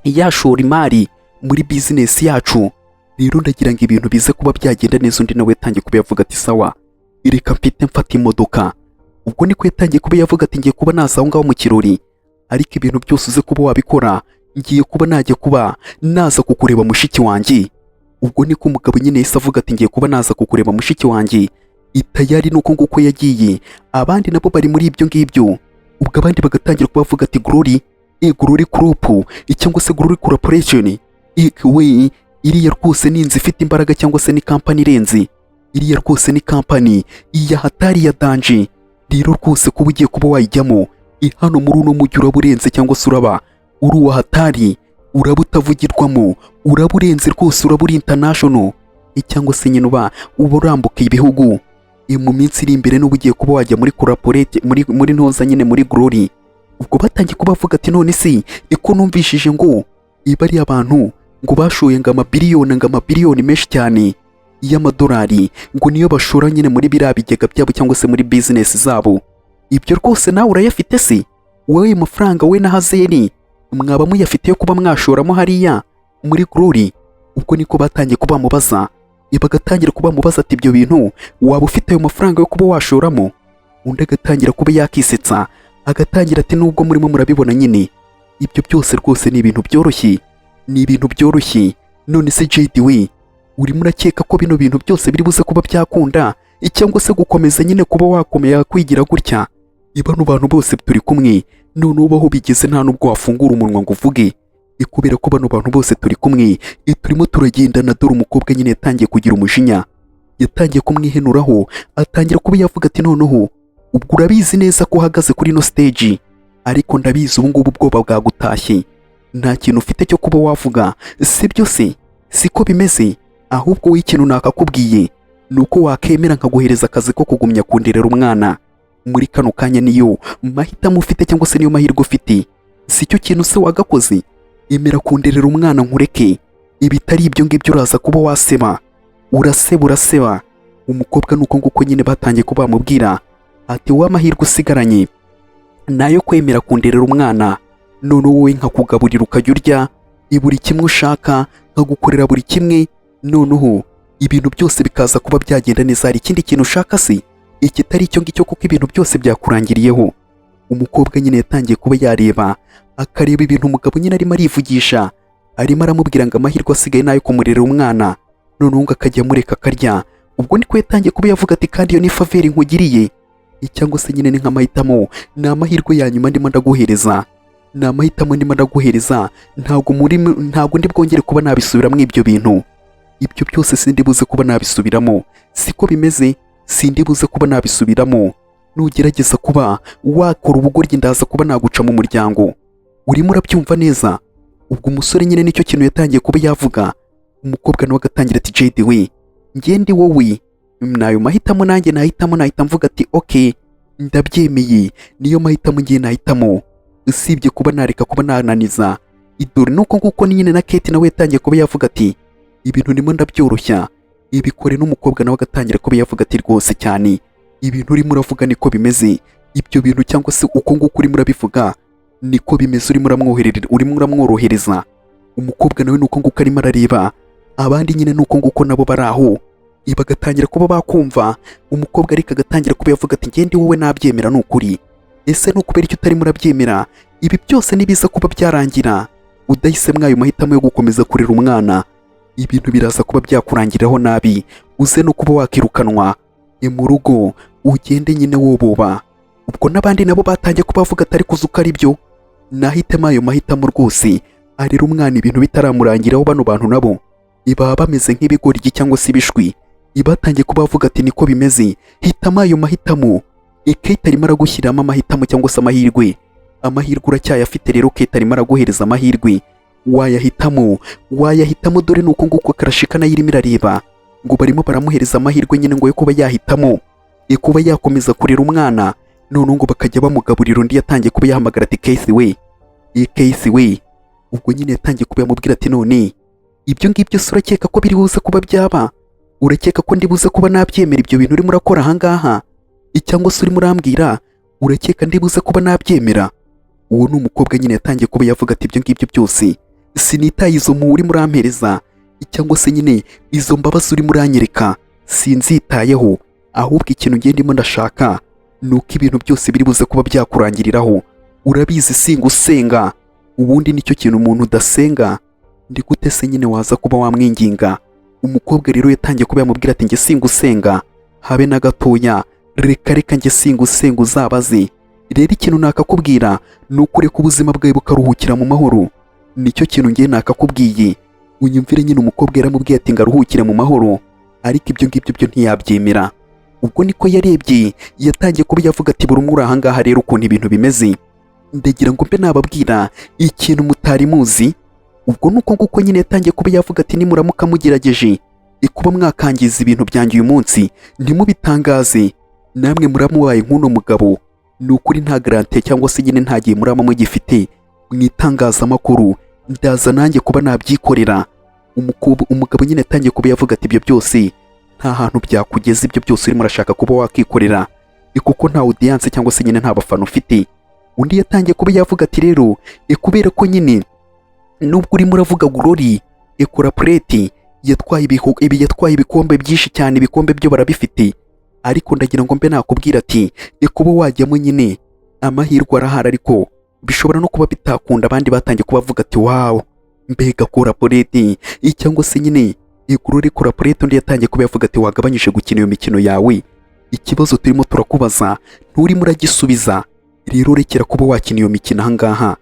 yashora imari muri bizinesi yacu. Rero ndagira ngo ibintu bize kuba byagenda neza." Undi nawe yatangiye kuba yavuga ati: "Sawa, reka mfite mfata imodoka." Ubwo niko yatangiye kuba yavuga ati: "Ngiye kuba naza aho ngaho mu kirori, ariko ibintu byose uze kuba wabikora. Ngiye kuba najya kuba naza kukureba, mushiki wanjye." Ubwo niko umugabo nyine yahise avuga ati: "Ngiye kuba naza kukureba, mushiki wanjye." Itayari nuko nguko yagiye. Abandi nabo bari muri ibyo ngibyo. Ubwo abandi bagatangira kuba bavuga ati: "Glory, Glory Group cyangwa se Glory Corporation, we, iriya rwose ni inzu ifite imbaraga, cyangwa se ni kampani irenze. Iriya rwose ni kampani iya hatari ya danger. Rero rwose kuba ugiye kuba wayijyamo hano muri uno mujyi, uraba urenze, cyangwa se uraba uri uwa hatari, uraba utavugirwamo, uraba urenze rwose, uraba uri international, cyangwa se nyine uba urambuka ibihugu. Mu minsi iri imbere n'uba ugiye kuba wajya muri corporate, muri ntoza nyine, muri Glory." Ubwo batangiye kuba bavuga ati: "None se iko numvishije ngo iba ari abantu ngo bashoye ngo amabiliyoni menshi cyane y'amadolari, ngo niyo bashora nyine muri biriya bigega byabo cyangwa se muri bizinesi zabo, ibyo rwose nawe urayafite se? Wowe ayo mafaranga we na Hazeri mwaba muyafite yo kuba mwashoramo hariya muri Glory?" Ubwo niko batangiye kuba bamubaza, bagatangira kuba bamubaza ati: "Ibyo bintu waba ufite ayo mafaranga yo kuba washoramo?" Undi agatangira kuba yakisetsa, Agatangira ati: "Nubwo murimo murabibona nyine, ibyo byose rwose ni ibintu byoroshye, ni ibintu byoroshye. None se JD we, urimo urakeka ko bino bintu byose biri buze kuba byakunda, cyangwa se gukomeza nyine kuba wakomeye kwigira gutya? Bano bantu bose turi kumwe, none ubaho bigeze nta nubwo wafungura umunwa ngo uvuge, kubera ko bano bantu bose turi kumwe, turimo turagendana." Dore umukobwa nyine yatangiye kugira umujinya, yatangiye kumwihenuraho, atangira kuba yavuga ati: "Noneho ubwo urabizi neza ko uhagaze kuri ino stage, ariko ndabizi ubu ngubu ubwoba bwagutashye, nta kintu ufite cyo kuba wavuga, sibyo se? Siko bimeze? Ahubwo wowe ikintu nakakubwiye ni uko wakemera nkaguhereza akazi ko kugumya kunderera umwana muri kano kanya. Niyo mahitamo ufite, cyangwa se niyo mahirwe ufite. Si cyo kintu se wagakoze? Emera kunderera umwana nkureke. Ibitari ibyo ngibyo uraza kuba waseba, uraseba, uraseba." Umukobwa nuko nguko nyine batangiye kuba bamubwira ati: "Wowe amahirwe usigaranye nayo kwemera kunderera umwana, none wowe nkakugaburira ukajya urya buri kimwe ushaka, nkagukorera buri kimwe, noneho ibintu byose bikaza kuba byagenda neza. Hari ikindi kintu ushaka se ikitari icyo ngicyo? Kuko ibintu byose byakurangiriyeho." Umukobwa nyine yatangiye kuba yareba, akareba ibintu umugabo nyine arimo arivugisha, arimo aramubwira ngo amahirwe asigaye nayo kumurerera umwana, noneho ngo akajya amureka akarya. Ubwo niko yatangiye kuba yavuga ati: "Kandi iyo ni favor nkugiriye, cyangwa se nyine ni nk'amahitamo, ni amahirwe ya nyuma ndimo ndaguhereza, ni amahitamo ndimo ndaguhereza. Ntabwo ndi bwongere kuba nabisubiramo ibyo bintu, ibyo byose sindi buze kuba nabisubiramo. Siko bimeze? Sindi buze kuba nabisubiramo. Nugerageza kuba wakora ubugoryi, ndaza kuba naguca mu muryango. Urimo urabyumva neza?" Ubwo umusore nyine nicyo kintu yatangiye kuba yavuga. Umukobwa nawe agatangira ati: "JD we, ngende wowe nayo mahitamo nanjye nahitamo, nahita mvuga ati ok, ndabyemeye, niyo mahitamo ngiye nahitamo, usibye kuba nareka kuba nananiza idore." Nuko nguko nyine na Kate nawe yatangiye kuba yavuga ati: "Ibintu ndimo ndabyoroshya, ibikore." N'umukobwa nawe agatangira kuba yavuga ati: "Rwose cyane, ibintu urimo uravuga niko bimeze, ibyo bintu cyangwa se uko nguko urimo urabivuga niko bimeze, urimo uramwoherera, urimo uramworohereza." Umukobwa nawe nuko nguko arimo arareba abandi nyine, nuko nguko nabo bari aho bagatangira kuba bakumva. Umukobwa ariko agatangira kuba yavuga ati: "Ngende wowe nabyemera ni ukuri. Ese ni ukubera icyo utarimo urabyemera? Ibi byose nibiza kuba byarangira udahisemo ayo mahitamo yo gukomeza kurera umwana, ibintu biraza kuba byakurangiraho nabi, uze no kuba wakirukanwa mu rugo, ugende nyine woboba." Ubwo n'abandi nabo batangiye kuba bavuga atari kuzi uko ari byo, nahitemo ayo mahitamo rwose, arera umwana ibintu bitaramurangiraho. Bano bantu nabo baba bameze nk'ibigoryi cyangwa se ibishwi. Batangiye kuba bavuga ati: "Niko bimeze, hitamo ayo mahitamo. Kate arimo aragushyiramo amahitamo cyangwa se amahirwe, amahirwe uracyayafite rero. Kate arimo araguhereza amahirwe, wayahitamo, wayahitamo." Dore ni uko nguko Karashika nayo irimo irareba ngo barimo baramuhereza amahirwe nyine ngo yo kuba yahitamo kuba yakomeza kurera umwana, noneho ngo bakajya bamugaburira. Undi yatangiye kuba yahamagara ati: "Kate we, Kate we." Ubwo nyine yatangiye kuba yamubwira ati: "None ibyo ngibyo se urakeka ko biri buze kuba byaba? Urakeka ko ndi buze kuba nabyemera ibyo bintu urimo urakora ahangaha? Cyangwa se urimo urambwira, urakeka ndi buze kuba nabyemera?" Uwo ni umukobwa nyine yatangiye kuba yavuga ati: "Ibyo ngibyo byose sinitaye, izo mpuhwe urimo urampereza cyangwa se nyine izo mbabazi urimo uranyereka sinzitayeho. Ahubwo ikintu ngiye ndimo ndashaka ni uko ibintu byose biri buze kuba byakurangiriraho. Urabizi singa usenga, ubundi nicyo kintu umuntu udasenga ndi gute se nyine waza kuba wamwinginga?" Umukobwa rero yatangiye kuba yamubwira ati: "Njye singa usenga habe na gatoya, reka reka, njye singa usenga uzabaze. Rero ikintu nakakubwira ni ukureka ubuzima bwawe bukaruhukira mu mahoro, nicyo kintu ngiye nakakubwiye, unyumvire." Nyine umukobwa yaramubwiye ati ngo aruhukire mu mahoro, ariko ibyo ngibyo byo ntiyabyemera. Ubwo niko yarebye, yatangiye kuba yavuga ati: "Buri umwe uri ahangaha rero, ukuntu ibintu bimeze, ndagira ngo mbe nababwira ikintu mutari muzi." Ubwo nuko nguko nyine yatangiye kuba yavuga ati: "Nimuramuka mugerageje kuba mwakangiza ibintu byanjye uyu munsi ntimubitangaze, namwe muramubaye nk'uno mugabo. Ni ukuri nta garantie cyangwa se nyine nta gihe muraba mugifite mu itangazamakuru, ndaza nanjye kuba nabyikorera." Umugabo nyine yatangiye kuba yavuga ati: "Ibyo byose nta hantu byakugeza, ibyo byose urimo urashaka kuba wakikorera, kuko nta audience cyangwa se nyine nta bafana ufite." Undi yatangiye kuba yavuga ati: "Rero kubera ko nyine nubwo urimo uravuga Glory ekora pureti yatwaye ibi, yatwaye ibikombe byinshi cyane, ibikombe byo barabifite, ariko ndagira ngo mbe nakubwira ati kuba wajyamo nyine Amahirwe arahari, ariko bishobora no kuba bitakunda. Abandi batangiye kubavuga ati: "Wow, mbega corporate!" Cyangwa se nyine ikurure corporate. Undi yatangiye kuba yavuga ati: "Wagabanyije gukina iyo mikino yawe? Ikibazo turimo turakubaza nturimo uragisubiza. Rero rekera kuba wakina iyo mikino ahangaha.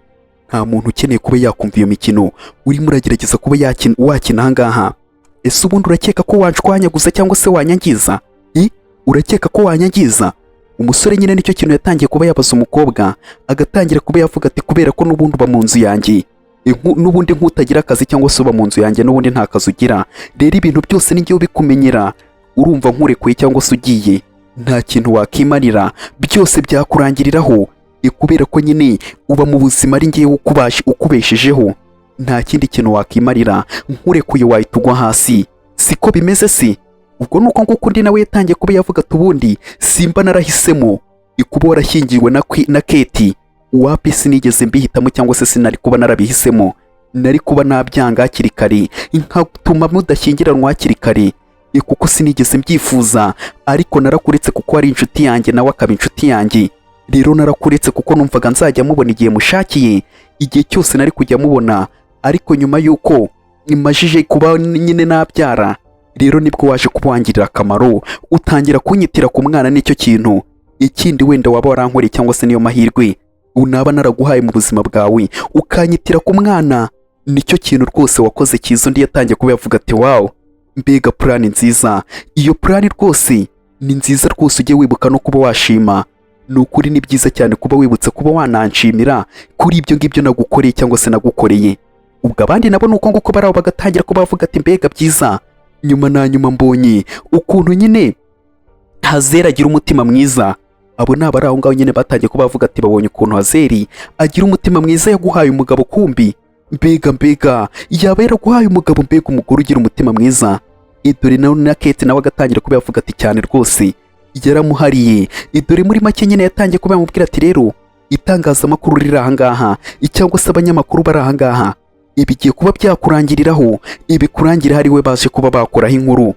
Nta muntu ukeneye kuba yakumva iyo mikino urimo uragerageza kuba wakina ahangaha. Ese ubundi urakeka ko wanshwanyaguza cyangwa se wanyangiza? I urakeka ko wanyangiza?" Umusore nyine nicyo kintu yatangiye kuba yabaza umukobwa, agatangira kuba yavuga ati: "Kubera ko n'ubundi uba mu nzu yanjye, n'ubundi nk'utagira akazi, cyangwa se uba mu nzu yanjye, n'ubundi nta kazi ugira. Rero ibintu byose ni njyewe ubikumenyera. Urumva nkurekuye cyangwa se ugiye, nta kintu wakimarira, byose byakurangiriraho. Kubera ko nyine uba mu buzima ari njyewe ukubeshejeho, nta kindi kintu wakimarira. Nkurekuye wahita ugwa hasi, siko bimeze se?" Ubwo nuko nguko undi nawe yatangiye kuba yavuga ati: "Ubundi simba narahisemo ikuba warashyingiwe na Keti. Wapi, sinigeze mbihitamo, cyangwa se sinari kuba narabihisemo. Nari kuba nabyanga hakiri kare, nkatuma mudashyingiranwa hakiri kare, kuko sinigeze mbyifuza. Ariko narakuretse kuko ari inshuti yanjye, nawe akaba inshuti yanjye. Rero narakuretse kuko numvaga nzajya mubona igihe mushakiye, igihe cyose nari kujya mubona. Ariko nyuma y'uko imajije kuba nyine nabyara, rero nibwo waje kuba wangirira akamaro, utangira kunyitira ku mwana. Nicyo kintu ikindi wenda waba warankoreye, cyangwa se niyo mahirwe unaba naraguhaye mu buzima bwawe, ukanyitira ku mwana. Nicyo kintu rwose wakoze cyiza." Undi yatangiye kuba yavuga ati: "Wow, mbega plan nziza! Iyo plan rwose ni nziza rwose. Ujye wibuka no kuba washima. Ni ukuri ni byiza cyane kuba wibutse kuba wananshimira kuri ibyo ngibyo nagukoreye cyangwa se nagukoreye." Ubwo abandi nabo ni uko nguko bari aho, bagatangira kuba bavuga ati: "Mbega byiza! Nyuma na nyuma mbonye ukuntu nyine Hazeri agira umutima mwiza." Abo ni abari aho ngaho nyine batangiye kuba bavuga ati: "Babonye ukuntu Hazeri agira umutima mwiza, yaguhaye umugabo kumbi. Mbega mbega, yaba yaraguhaye umugabo! Mbega umugore ugira umutima mwiza!" Dore nawe na Kate nawe agatangira kuba yavuga ati: "Cyane rwose, yaramuhariye." Dore muri make nyine yatangiye kuba yamubwira ati: "Rero itangazamakuru riri aha ngaha, cyangwa se abanyamakuru bari aha ngaha, ibigiye kuba byakurangiriraho, ibikurangira ari we baje kuba bakoraho inkuru,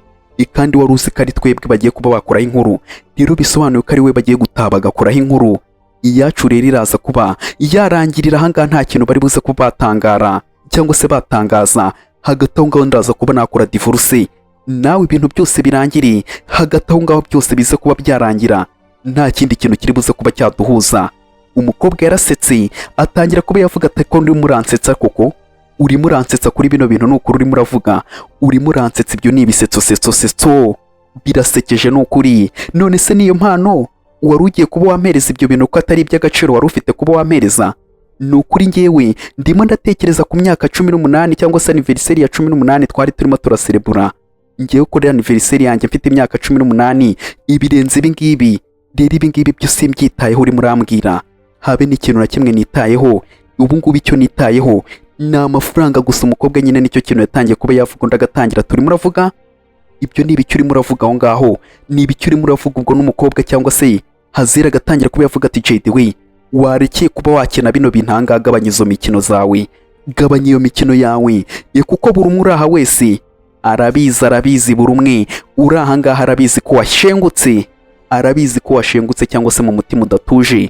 kandi wari uzi ko ari twebwe bagiye kuba bakoraho inkuru. Rero bisobanuye ko ari we bagiye gutaha bagakoraho inkuru. Iyacu rero iraza kuba yarangirira aha ngaha, nta kintu bari buze kuba batangara cyangwa se batangaza. Hagati aho ngaho ndaza kuba nakora divorce nawe, ibintu byose birangire hagati aho ngaho, byose bize kuba byarangira, nta kindi kintu kiri buze kuba cyaduhuza." Umukobwa yarasetse, atangira kuba yavuga ati: "Ko urimo uransetsa koko? Urimo uransetsa kuri bino bintu? Ni ukuri urimo uravuga, urimo uransetsa. Ibyo ni ibisetso setso setso, birasekeje ni ukuri. None se niyo mpano wari ugiye kuba wampereza, ibyo bintu ko atari iby'agaciro wari ufite kuba wampereza? Ni ukuri ngewe ndimo ndatekereza ku myaka 18, cyangwa se anniversaire ya 18 twari turimo turaserebura. Ngewe kuri anniversaire yanjye mfite imyaka 18, ibirenze ibi ngibi. Rero ibi ngibi byo simbyitayeho. Urimo urambwira, habe n'ikintu na kimwe nitayeho. Ubu ngubu icyo nitayeho ni amafaranga gusa." Umukobwa nyine nicyo kintu yatangiye kuba yavuga. Undi agatangira: "Turimo uravuga ibyo ni ibiki? Urimo uravuga aho ngaho ni ibiki urimo uravuga?" Ubwo n'umukobwa cyangwa se Hazira agatangira kuba yavuga ati: "Jade we, warekeye kuba wakina bino bintu aha ngaha? Gabanya izo mikino zawe, gabanya iyo mikino yawe, kuko buri umwe uri aha wese arabizi, arabizi, buri umwe uri aha ngaha arabizi ko washengutse, arabizi ko washengutse cyangwa se mu mutima udatuje.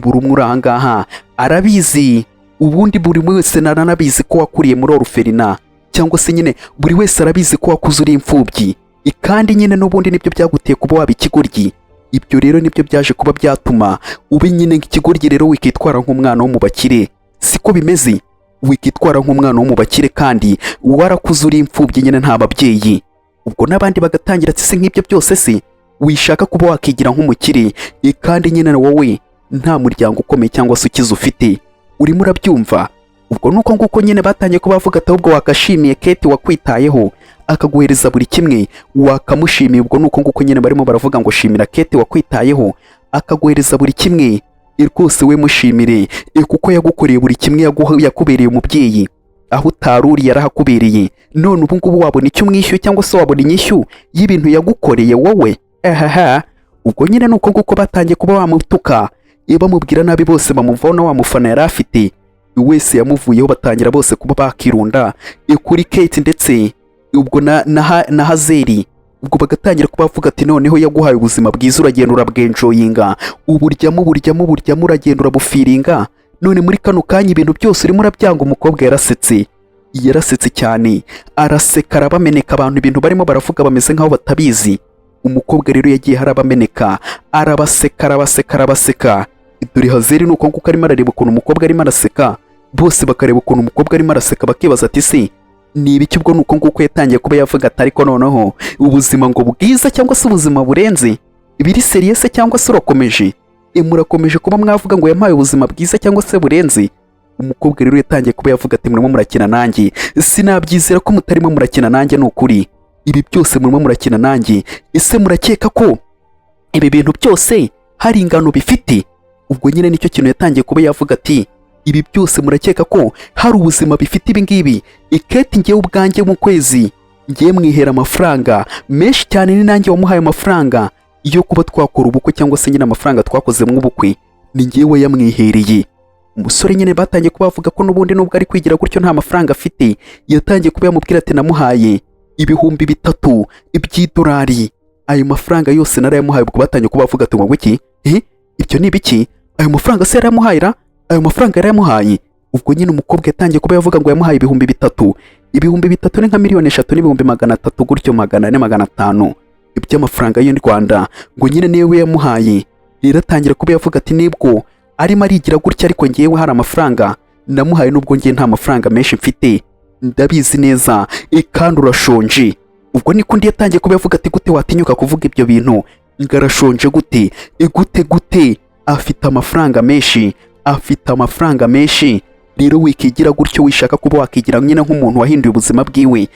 Buri umwe uri aha ngaha arabizi. Ubundi buri wese naranabizi ko wakuriye muri orphelinat, cyangwa se nyine buri wese arabizi ko wakuze uri imfubyi, kandi nyine n'ubundi nibyo byaguteye kuba waba ikigoryi. Ibyo rero nibyo byaje kuba byatuma uba nyine nk'ikigoryi. Rero wikitwara nk'umwana wo mu bakire, siko bimeze? Wikitwara nk'umwana wo mu bakire kandi warakuze uri imfubyi nyine, nta babyeyi." Ubwo n'abandi bagatangira ati: "Se nk'ibyo byose se wishaka kuba wakigira nk'umukire, kandi nyine wowe nta muryango ukomeye cyangwa se ukize ufite? Urimo urabyumva?" Ubwo nuko nguko nyine batangiye kuba bavuga ati: "Ahubwo wakashimiye Kate wakwitayeho akaguhereza buri kimwe, wakamushimiye." Ubwo nuko nguko nyine barimo baravuga ngo: "Shimira Kate wakwitayeho akaguhereza buri kimwe. Rwose we mushimire, kuko yagukoreye buri kimwe, yakubereye umubyeyi aho utari uri, yarahakubereye. None ubu ngubu wabona icyo umwishyuye, cyangwa se wabona inyishyu y'ibintu yagukoreye wowe?" Ehaha. Ubwo nyine nuko nguko batangiye kuba bamutuka, bamubwira nabi bose, bamuvaho na wa mufana yari afite wese yamuvuyeho, batangira bose kuba bakirunda kuri Kate ndetse ubwo na Hazeri. Ubwo bagatangira kuba bavuga ati: "Noneho yaguhaye ubuzima bwiza, uragenda urabwenjoyinga, uburyamo, uburyamo, uburyamo, uragenda urabufeelinga, none muri kano kanya ibintu byose urimo urabyanga." Umukobwa yarasetse, yarasetse cyane, araseka arabameneka. Abantu ibintu barimo baravuga bameze nk'aho batabizi. Umukobwa rero yagiye harabameneka, arabaseka, arabaseka, arabaseka. Dore Hazeri ni uko nguko arimo arareba ukuntu umukobwa arimo araseka, bose bakareba ukuntu umukobwa arimo araseka, bakibaza ati: "Se ni ibiki?" Ubwo ni uko nguko yatangiye kuba yavuga ati: "Ariko noneho ubuzima ngo bwiza cyangwa se ubuzima burenze, biri sérieux se cyangwa se urakomeje? Murakomeje kuba mwavuga ngo yampaye ubuzima bwiza cyangwa se burenze?" Umukobwa rero yatangiye kuba yavuga ati: "Murimo murakina nanjye, sinabyizera ko mutarimo murakina nanjye, ni ukuri ibi byose murimo murakina nanjye. Ese murakeka ko ibi bintu byose hari ingano bifite?" Ubwo nyine nicyo kintu yatangiye kuba yavuga ati: "Ibi byose murakeka ko hari ubuzima bifite ibi ngibi? Iketi ngewe ubwanjye mu kwezi ngiye mwihera amafaranga menshi cyane, ni nanjye wamuhaye amafaranga yo kuba twakora ubukwe, cyangwa se nyine amafaranga twakozemo ubukwe ni ngewe yamwihereye." Umusore nyine batangiye kuba bavuga ko n'ubundi nubwo ari kwigira gutyo nta mafaranga afite. Yatangiye kuba yamubwira ati: "Namuhaye 3000 by'idolari, ayo mafaranga yose narayamuhaye." Ubwo batangiye kuba bavuga ati: "Ngo iki? Eh, ibyo ni ibiki? Ayo mafaranga se yarayamuhaye ra? Ayo mafaranga yarayamuhaye?" Ubwo nyine umukobwa yatangiye kuba yavuga ngo yamuhaye 3000. 3000 ni nka 3,300,000 gutyo, 400, 500 iby'amafaranga y'u Rwanda. Ngo nyine niwe yamuhaye. Rero atangira kuba yavuga ati: "Nibwo arimo arigira gutya, ariko ngewe hari amafaranga namuhaye, nubwo ngewe nta mafaranga menshi mfite, ndabizi neza, kandi urashonje." Ubwo niko undi yatangiye kuba yavuga ati: "Gute watinyuka kuvuga ibyo bintu ngo arashonje? Gute? Gute? Gute? Afite amafaranga menshi, afite amafaranga menshi. Rero wikigira gutyo, wishaka kuba wakigira nyine nk'umuntu wahinduye ubuzima bwiwe,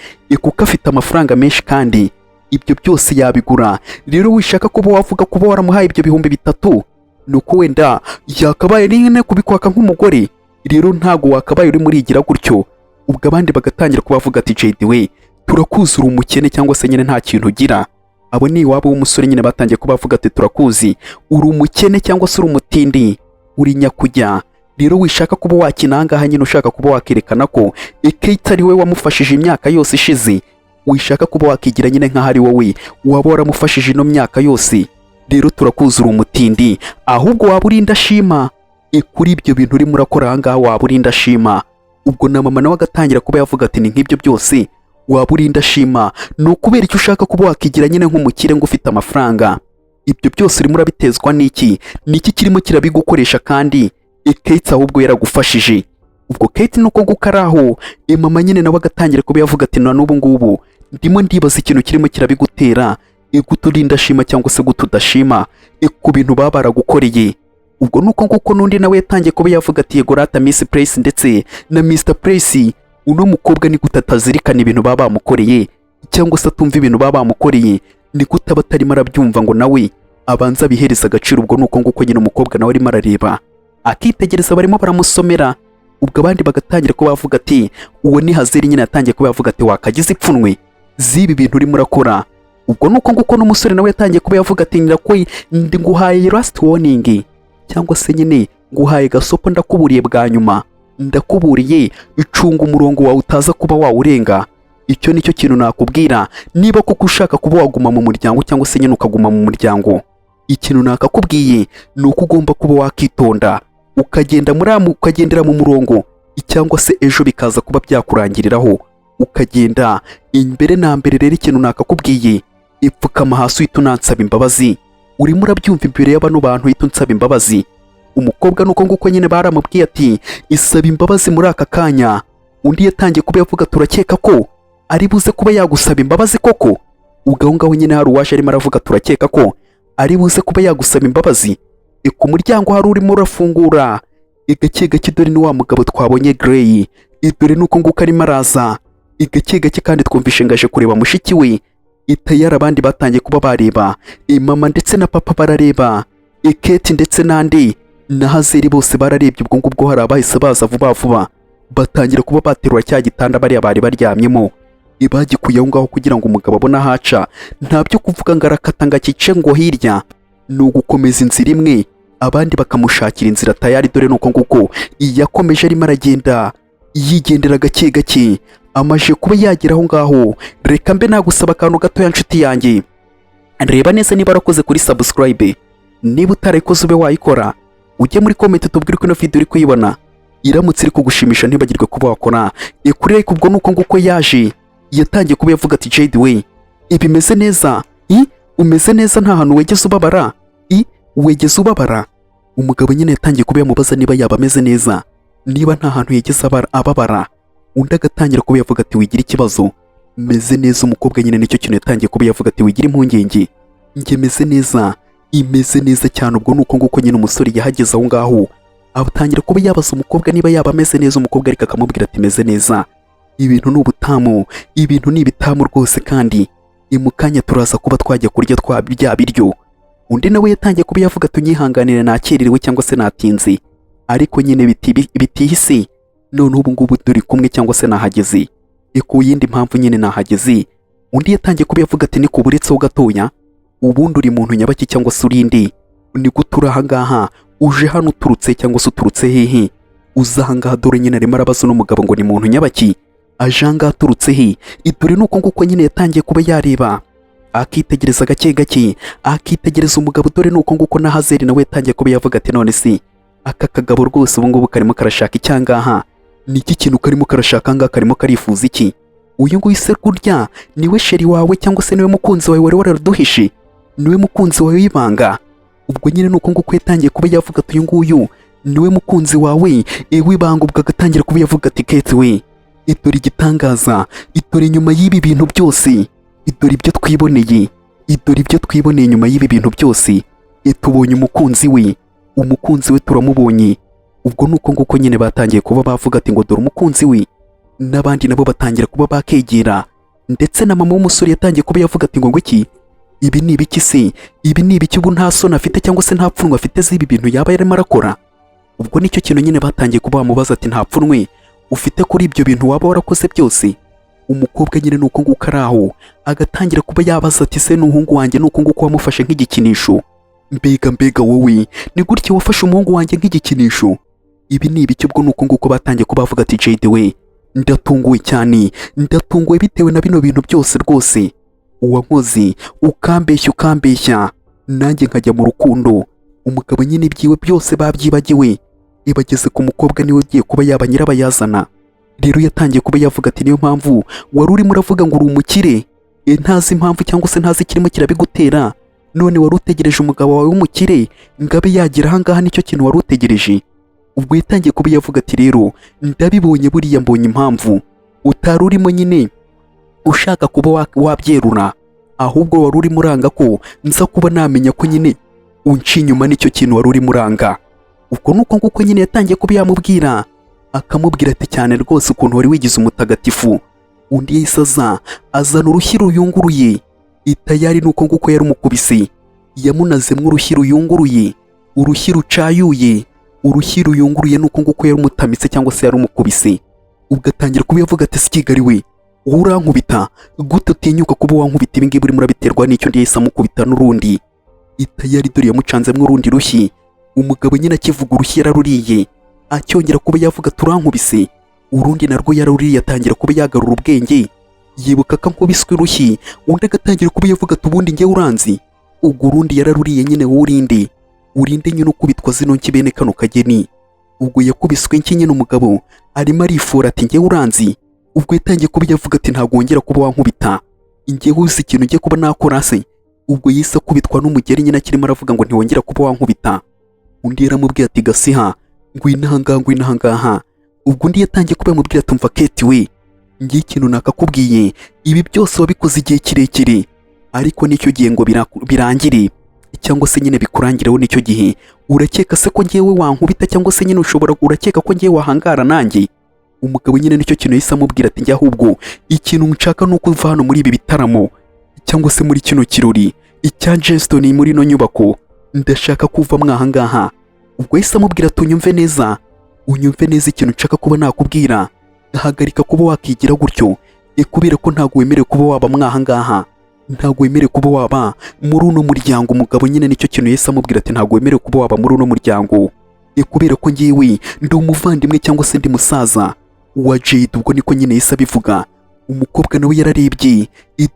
kuko afite amafaranga menshi kandi ibyo byose yabigura. Rero wishaka kuba wavuga kuba waramuhaye ibyo 3000, ni uko wenda yakabaye nyine kubikwaka nk'umugore. Rero ntago wakabaye urimo urigira gutyo." Ubwo abandi bagatangira kuba bavuga ati: "JD we, turakuzi, uri umukene cyangwa se nyine nta kintu ugira." Abo ni iwabo w'umusore nyine, batangiye kuba bavuga ati: "Turakuzi, uri umukene cyangwa se uri umutindi, uri nyakujya. Rero wishaka kuba wakina ahangaha nyine ushaka kuba wakerekana ko Kate ari we wamufashije imyaka yose ishize. Wishaka kuba wakigira nyine nk'aho ari wowe waba waramufashije ino myaka yose. Rero turakuzi, uri umutindi, ahubwo waba uri indashima. Kuri ibyo bintu urimo urakora ahangaha waba uri indashima." Ubwo na mama nawe agatangira kuba yavuga ati: "Ni nk'ibyo byose, waba uri indashima. Ni ukubera icyo ushaka kuba wakigira nyine nk'umukire ngo ufite amafaranga? Ibyo byose urimo urabitezwa n'iki? Ni iki kirimo kirabigukoresha kandi Kate ahubwo yaragufashije?" Ubwo Kate nuko nguko ari aho, mama nyine nawe agatangira kuba yavuga ati: "Na n'ubu ngubu ndimo ndibaza ikintu kirimo kirabigutera, gute uri indashima cyangwa se gute udashima ku bintu baba baragukoreye." Ubwo nuko nguko n'undi nawe yatangiye kuba yavuga ati: "Yego rata, Miss Place ndetse na Mr Place, uno mukobwa ni gute atazirikana ibintu baba bamukoreye cyangwa se atumva ibintu baba bamukoreye? Ni gute aba atarimo arabyumva ngo nawe abanza abihereze agaciro?" Ubwo nuko nguko nyine umukobwa nawe arimo arareba, akitegereza, barimo baramusomera. Ubwo abandi bagatangira kuba bavuga ati, uwo ni Hazeri nyine, yatangiye kuba yavuga ati: "Wakagize ipfunwe z'ibi bintu urimo urakora." Ubwo nuko nguko n'umusore nawe yatangiye kuba yavuga ati: "Ndakwe ndi nguhaye last warning, cyangwa se nyine nguhaye gasopo, ndakuburiye bwa nyuma, ndakuburiye, icunga umurongo wawe utaza kuba wawurenga. Icyo nicyo kintu nakubwira. Niba koko ushaka kuba waguma mu muryango cyangwa se nyine ukaguma mu muryango, ikintu nakakubwiye ni uko ugomba kuba wakitonda, ukagenda muri ukagendera mu murongo, cyangwa se ejo bikaza kuba byakurangiriraho ukagenda imbere na mbere. Rero ikintu nakakubwiye, ipfukama hasi uhita unansaba imbabazi. Urimo urabyumva? Imbere y'abano bantu uhita unsaba imbabazi." Umukobwa nuko nguko nyine baramubwiye ati: "Isaba imbabazi muri aka kanya." Undi yatangiye kuba yavuga: "Turakeka ko ari buze kuba yagusaba imbabazi koko?" Ubwo aho ngaho nyine hari uwaje arimo aravuga: "Turakeka ko ari buze kuba yagusaba imbabazi?" Ku muryango hari urimo urafungura gake gake. Dore ni wa mugabo twabonye, Grey. Dore nuko nguko arimo araza gake gake, kandi twumvishe ngaje kureba mushiki we. Tayari abandi batangiye kuba bareba, mama ndetse na papa barareba, Kate ndetse n'andi na Hazeri bose bararebye. Ubwo ngubwo hari abahise baza vuba vuba, batangira kuba baterura cya gitanda bariya bari baryamyemo, bagikuye aho ngaho kugira ngo umugabo abone aho aca. Nta byo kuvuga ngo arakata ngo akice ngo hirya, ni ugukomeza inzira imwe, abandi bakamushakira inzira. Tayari dore nuko nguko yakomeje arimo aragenda yigendera gake gake. Amaje kuba yagera aho ngaho. Reka mbe nagusaba akantu gatoya, nshuti yanjye. Reba neza niba warakoze kuri subscribe. Niba utarayikoze, ube wayikora. Ujye muri comment tubwire uko ino video uri kuyibona. Iramutse iri kugushimisha, ntibagirwe kuba wakora kuri like. Ubwo nuko nguko yaje, yatangiye kuba yavuga ati: "Jade we, ibimeze neza? I umeze neza? Nta hantu wegeze ubabara? I wegeze ubabara?" Umugabo nyine yatangiye kuba yamubaza niba yaba ameze neza, niba nta hantu yigeze ababara. Undi agatangira kuba yavuga ati: "Wigira ikibazo, meze neza." Umukobwa nyine nicyo kintu yatangiye kuba yavuga ati: "Wigira impungenge, njye meze neza, imeze neza cyane." Ubwo ni uko nguko nyine umusore yahageze aho ngaho, atangira kuba yabaza umukobwa niba yaba ameze neza. Umukobwa ariko akamubwira ati: "Meze neza, ibintu ni ubutamu, ibintu ni ibitamu rwose, kandi mu kanya turaza kuba twajya kurya twa bya biryo." Undi nawe yatangiye kuba yavuga ati: "Unyihanganire, nakererewe cyangwa se natinze, ariko nyine bitihise. Noneho ubu ngubu turi kumwe cyangwa se nahageze. Ku yindi mpamvu nyine nahageze." Undi yatangiye kuba yavuga ati: "Ni kuburetseho gatoya, ubundi uri muntu nyabaki cyangwa se urinde? Ni gute uri ahangaha? Uje hano uturutse cyangwa se uturutse hehe uza ahangaha?" Dore nyine arimo arabaza uno mugabo ngo ni muntu nyabaki, aje ahangaha aturutse he? Dore ni uko nguko nyine yatangiye kuba yareba, akitegereza gake gake, akitegereza umugabo. Dore ni uko nguko na Hazeri nawe yatangiye kuba yavuga ati: "None se aka kagabo rwose ubu ngubu karimo karashaka icyangaha? Ni iki kintu karimo karashaka ahangaha? Karimo karifuza iki? Uyu nguyu se kurya niwe chéri wawe cyangwa se niwe mukunzi wawe wari waraduhishe? Niwe mukunzi wawe w'ibanga?" Ubwo nyine ni uko nguko yatangiye kuba yavuga ati: "Uyu nguyu niwe mukunzi wawe w'ibanga?" Ubwo agatangira kuba yavuga ati: "Kate we, idore igitangaza, idore nyuma y'ibi bintu byose, idore ibyo twiboneye, idore ibyo twiboneye nyuma y'ibi bintu byose, tubonye umukunzi we, umukunzi we turamubonye." Ubwo ni uko nguko nyine batangiye kuba bavuga ati ngo dore umukunzi we, n'abandi nabo batangira kuba bakegera. Ndetse na mama w'umusore yatangiye kuba yavuga ati: Ngo iki, ibi ni ibiki se? Ibi ni ibiki? Ubu nta soni afite cyangwa se nta pfunwe afite z'ibi bintu yaba yarimo arakora?" Ubwo nicyo kintu nyine batangiye kuba bamubaza ati: "Nta pfunwe ufite kuri ibyo bintu waba warakoze byose?" Umukobwa nyine ni uko nguko ari aho, agatangira kuba yabaza ati: "Se n'umuhungu wanjye ni uko nguko wamufashe nk'igikinisho? Mbega mbega wowe, ni gutya wafashe umuhungu wanjye nk'igikinisho? Ibi ni ibiki?" Ubwo ni uko nguko batangiye kuba bavuga ati: "Jade we, ndatunguwe cyane, ndatunguwe bitewe na bino bintu byose rwose uwankoze, ukambeshya, ukambeshya nanjye nkajya mu rukundo." Umugabo nyine ibyiwe byose babyibagiwe, ibageze ku mukobwa, niwe ugiye kuba yaba nyirabayazana. Rero yatangiye kuba yavuga ati: "Niyo mpamvu wari urimo uravuga ngo uri umukire, ntazi impamvu cyangwa se ntazi ikirimo kirabigutera. None wari utegereje umugabo wawe w'umukire ngo abe yagera ahangaha? Nicyo kintu wari utegereje?" Ubwo yatangiye kuba yavuga ati: "Rero ndabibonye, buriya mbonye impamvu utari urimo nyine ushaka kuba wabyerura, ahubwo wari urimo uranga ko nza kuba namenya ko nyine unca inyuma. Nicyo kintu wari urimo uranga." Ubwo ni uko nguko nyine yatangiye kuba yamubwira, akamubwira ati: "Cyane rwose, ukuntu wari wigize umutagatifu." Undi yahise aza, azana urushyi ruyunguruye itayari. Ni uko nguko yarumukubise, yamunazemo urushyi ruyunguruye, urushyi rucayuye, urushyi ruyunguruye. Ni uko nguko yarumutamitse cyangwa se yarumukubise. Ubwo atangira kuba yavuga ati: "Si Kigali we, wowe urankubita gute? Utinyuka kuba wankubita? Ibi ngibi urimo urabiterwa n'icyo?" Undi yahise amukubita n'urundi itayari. Dore yamucanzemo urundi rushyi. Umugabo nyine akivuga urushyi yararuriye, acyongera kuba yavuga turankubise, urundi narwo yararuriye. Atangira kuba yagarura ubwenge, yibuka ko ankubiswe urushyi. Undi agatangira kuba yavuga ati: "Ubundi njyewe uranzi?" Ubwo urundi yararuriye nyine. Wowe urinde, urinde nyine ukubitwa zino nki bene kano kageni? Ubwo yakubiswe nki nyine. Umugabo arimo arifura ati: "Njyewe uranzi?" Ubwo yatangiye kuba yavuga ati: "Ntabwo wongera kuba wankubita. Njyewe uzi ikintu ugiye kuba nakora se?" Ubwo yise akubitwa n'umugeri nyine akirimo aravuga ngo ntiwongera kuba wankubita. Undi yaramubwiye ati: "Gasiha, ngwino ahangaha, ngwino ahangaha." Ubwo undi yatangiye kuba yamubwira ati: "Umva Keti we, ngiye ikintu nakakubwiye. Ibi byose wabikoze igihe kirekire, ariko nicyo gihe ngo birangire cyangwa se nyine bikurangireho. Nicyo gihe. Urakeka se ko ngewe wankubita cyangwa se nyine ushobora, urakeka ko ngewe wahangara nanjye?" Umugabo nyine nicyo kintu yahise amubwira ati: "Njye ahubwo ikintu nshaka ni uko uva hano muri ibi bitaramo cyangwa se muri kino kirori icya Jeston, muri ino nyubako. Ndashaka kuva mwahangaha." Ubwo yahise amubwira ati: "Unyumve neza, unyumve neza, ikintu nshaka kuba nakubwira, hagarika kuba wakigira gutyo, kubera ko ntabwo wemerewe kuba waba mwahangaha, ntabwo wemerewe kuba waba muri uno muryango." Umugabo nyine nicyo kintu yahise amubwira ati: "Ntabwo wemerewe kuba waba muri uno muryango, kubera ko ngewe ndi umuvandimwe cyangwa se ndi musaza. wa Jade. Ubwo niko nyine yahise abivuga. Umukobwa nawe yararebye,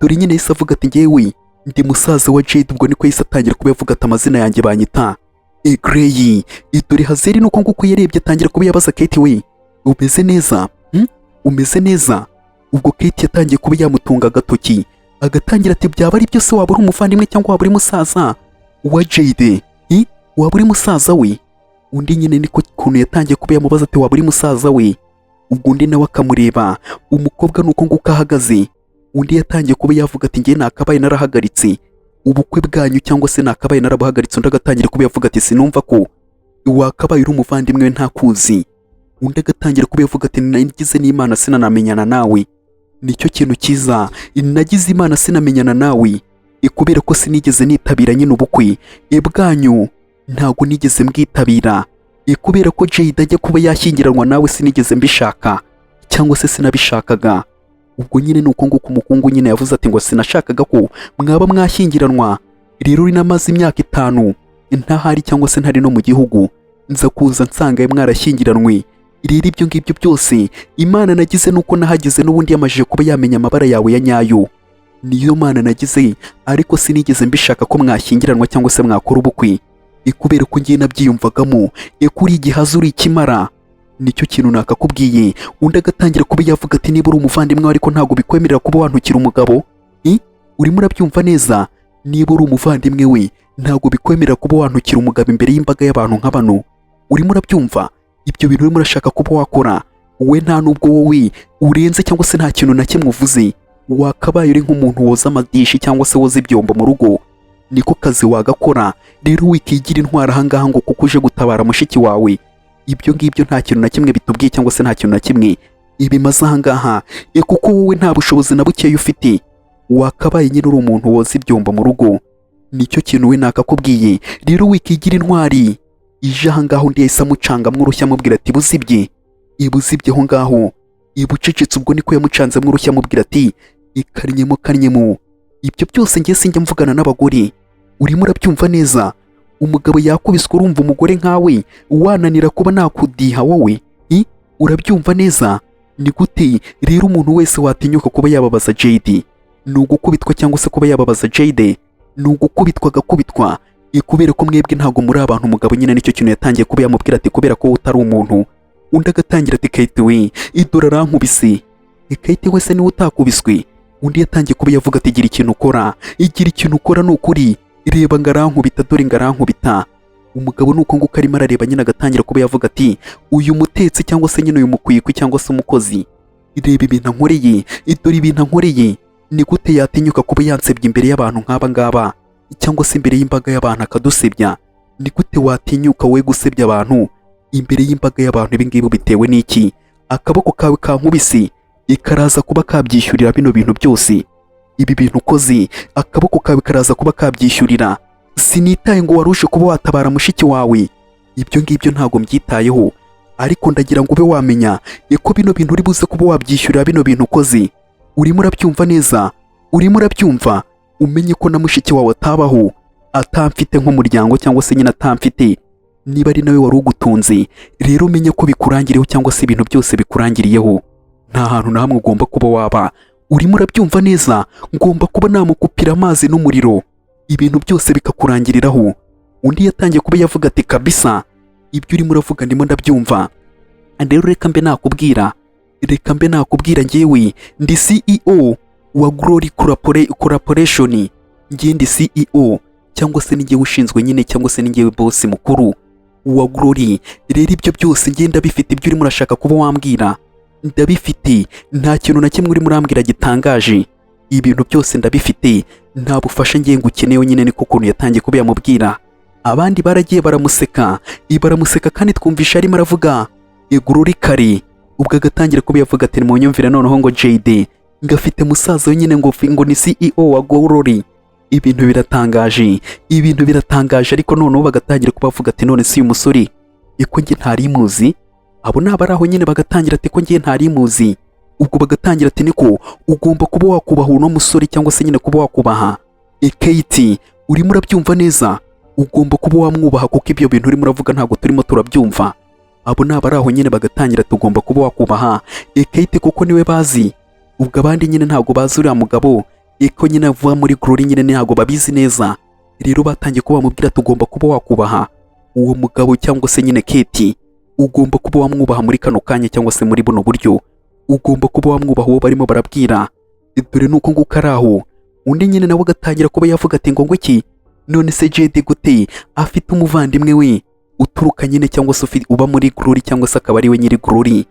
dore nyine yahise avuga ati: "Ngewe ndi musaza wa Jade." Ubwo niko yahise atangira kuba yavuga ati: "Amazina yanjye banyita Grey." Dore Hazeri nuko nguko yarebye, atangira kuba yabaza Kate: "We, umeze neza? Umeze neza?" Ubwo Kate yatangiye kuba yamutunga agatoki, agatangira ati: "Byaba ari byo se, waba uri umuvandimwe cyangwa waba uri musaza wa Jade? Waba uri musaza we?" Undi nyine niko kuntu yatangiye kuba yamubaza ati: "Waba uri musaza we?" Ubwo undi nawe akamureba. Umukobwa nuko nguko ahagaze, undi yatangiye kuba yavuga ati: "Njye nakabaye narahagaritse ubukwe bwanyu, cyangwa se nakabaye narabuhagaritse." Undi agatangira kuba yavuga ati: "Sinumva ko wakabaye uri umuvandimwe we ntakuzi." Undi agatangira kuba yavuga ati: "Nagize n'Imana sinanamenyana nawe, nicyo kintu cyiza, nagize Imana sinamenyana nawe, kubera ko sinigeze nitabira nyine ubukwe bwanyu, ntabwo nigeze mbwitabira, kubera ko Jade ajya kuba yashyingiranwa nawe sinigeze mbishaka, cyangwa se sinabishakaga." Ubwo nyine ni uko nguko umukungu nyine yavuze ati ngo sinashakaga ko mwaba mwashyingiranwa. Rero namaze imyaka 5 ntahari, cyangwa se ntari no mu gihugu, nza kuza nsanga mwarashyingiranwe. Rero ibyo ngibyo byose, Imana nagize nuko nahageze n'ubundi yamajije kuba yamenya amabara yawe ya nyayo, niyo Mana nagize, ariko sinigeze mbishaka ko mwashyingiranwa cyangwa se mwakora ubukwe, kubera ko ngiye nabyiyumvagamo kuri igihaza uri ikimara, nicyo kintu nakakubwiye. Undi agatangira kuba yavuga ati: "Niba uri umuvandimwe, ariko ntabwo bikwemerera kuba wantukira umugabo. Urimo urabyumva neza? Niba uri umuvandimwe we, ntabwo bikwemerera kuba wantukira umugabo imbere y'imbaga y'abantu nka bano. Urimo urabyumva? Ibyo bintu urimo urashaka kuba wakora, we nta nubwo wowe urenze, cyangwa se nta kintu na kimwe uvuze. Wakabaye uri nk'umuntu woza amadishi cyangwa se woza ibyombo mu rugo, niko kazi wagakora. Rero wikigira intwara ahangaha ngo kuko uje gutabara mushiki wawe. Ibyo ngibyo nta kintu na kimwe bitubwiye, cyangwa se nta kintu na kimwe ibimaze ahangaha, kuko wowe nta bushobozi na bukeya ufite. Wakabaye nyine uri umuntu woza ibyombo mu rugo, nicyo kintu we nakakubwiye. Rero wikigira intwari ije ahangaha." Undi yahise amucangamo urushyi, amubwira ati: "Buzibye, ibuzibye aho ngaho, ibucecetse." Ubwo niko yamucanzemo urushyi, amubwira ati: "Ikarnyemo karnyemo, ibyo byose njye sinjya mvugana n'abagore. Urimo urabyumva neza? Umugabo yakubiswe, urumva umugore nkawe wananira kuba nakudiha wowe? Urabyumva neza? Ni gute rero umuntu wese watinyuka kuba yababaza Jade ni ugukubitwa, cyangwa se kuba yababaza Jade ni ugukubitwa agakubitwa, kubera ko mwebwe ntabwo muri abantu." Umugabo nyine nicyo kintu yatangiye kuba yamubwira ati: "Kubera ko utari umuntu." Undi agatangira ati: "Kate we, idore arankubise." Kate wese niwe utakubiswe? Undi yatangiye kuba yavuga ati: "Gira ikintu ukora, igira ikintu ukora, ni ukuri. Reba ngo arankubita, dore ngo arankubita." Umugabo nuko nguko arimo arareba nyine, agatangira kuba yavuga ati: "Uyu mutetsi, cyangwa se nyine uyu mukwikwi, cyangwa se umukozi, reba ibintu ankoreye, dore ibintu ankoreye. Ni gute yatinyuka kuba yansebya imbere y'abantu nk'aba ngaba, cyangwa se imbere y'imbaga y'abantu akadusebya? Ni gute watinyuka wowe gusebya abantu imbere y'imbaga y'abantu? Ibi ngibi bitewe n'iki? Akaboko kawe kankubise ikaraza kuba kabyishyurira bino bintu byose. Ibi bintu ukoze, akaboko kawe karaza kuba kabyishyurira. Sinitaye ngo warushe kuba watabara mushiki wawe, ibyo ngibyo ntabwo mbyitayeho, ariko ndagira ngo ube wamenya ko bino bintu uri buze kuba wabyishyurira, bino bintu ukoze. Urimo urabyumva neza? Urimo urabyumva? Umenye ko na mushiki wawe atabaho atamfite nk'umuryango, cyangwa se nyine atamfite niba ari nawe wari ugutunze. Rero umenye ko bikurangiriyeho, cyangwa se ibintu byose bikurangiriyeho. Nta hantu na hamwe ugomba kuba waba. Urimo urabyumva neza? Ngomba kuba namukupira amazi n'umuriro, ibintu byose bikakurangiriraho." Undi yatangiye kuba yavuga ati: "Kabisa, ibyo urimo uravuga ndimo ndabyumva. Rero reka mbe nakubwira, reka mbe nakubwira, njyewe ndi CEO wa Glory Corporation. Njye ndi CEO, cyangwa se ni ushinzwe nyine, cyangwa se ni boss mukuru wa Glory. Rero ibyo byose njye ndabifite. Ibyo urimo urashaka kuba wambwira ndabifite. Nta kintu na kimwe urimo urambwira gitangaje. Ibintu byose ndabifite, nta bufasha ngiye ngukeneye." Nyine niko ukuntu yatangiye kuba yamubwira. Abandi baragiye baramuseka, baramuseka, kandi twumvisha arimo aravuga igururi kare. Ubwo agatangira kuba yavuga ati: "Munyumvire noneho, ngo JD ngafite musaza we nyine ngo ni CEO wa Glory. Ibintu biratangaje, ibintu biratangaje." Ariko noneho bagatangira kuba bavuga ati: "None si uyu musore iko njye ntari muzi?" Abo ni abari aho nyine, bagatangira ati: "Ko ngiye ntari muzi?" Ubwo bagatangira ati: "Niko ugomba kuba wakubaha uno musore, cyangwa se nyine kuba wakubaha Kate. Urimo urabyumva neza? Ugomba kuba wamwubaha, kuko ibyo bintu urimo uravuga ntabwo turimo turabyumva." Abo ni abari aho nyine bagatangira, tugomba kuba wakubaha Kate kuko niwe bazi. Ubwo abandi nyine ntabwo bazi uriya mugabo ko nyine avuga muri Glory, nyine ntabwo babizi neza. Rero batangiye kuba bamubwira, tugomba kuba wakubaha uwo mugabo cyangwa se nyine Kate, ugomba kuba wamwubaha muri kano kanya cyangwa se muri buno buryo, ugomba kuba wamwubaha uwo barimo barabwira. Dore nuko nguko ari aho, undi nyine nawe agatangira kuba yavuga ati ngo iki? None se Jade gute afite umuvandimwe we uturuka nyine cyangwa se uba muri Glory cyangwa se akaba ari we nyiri Glory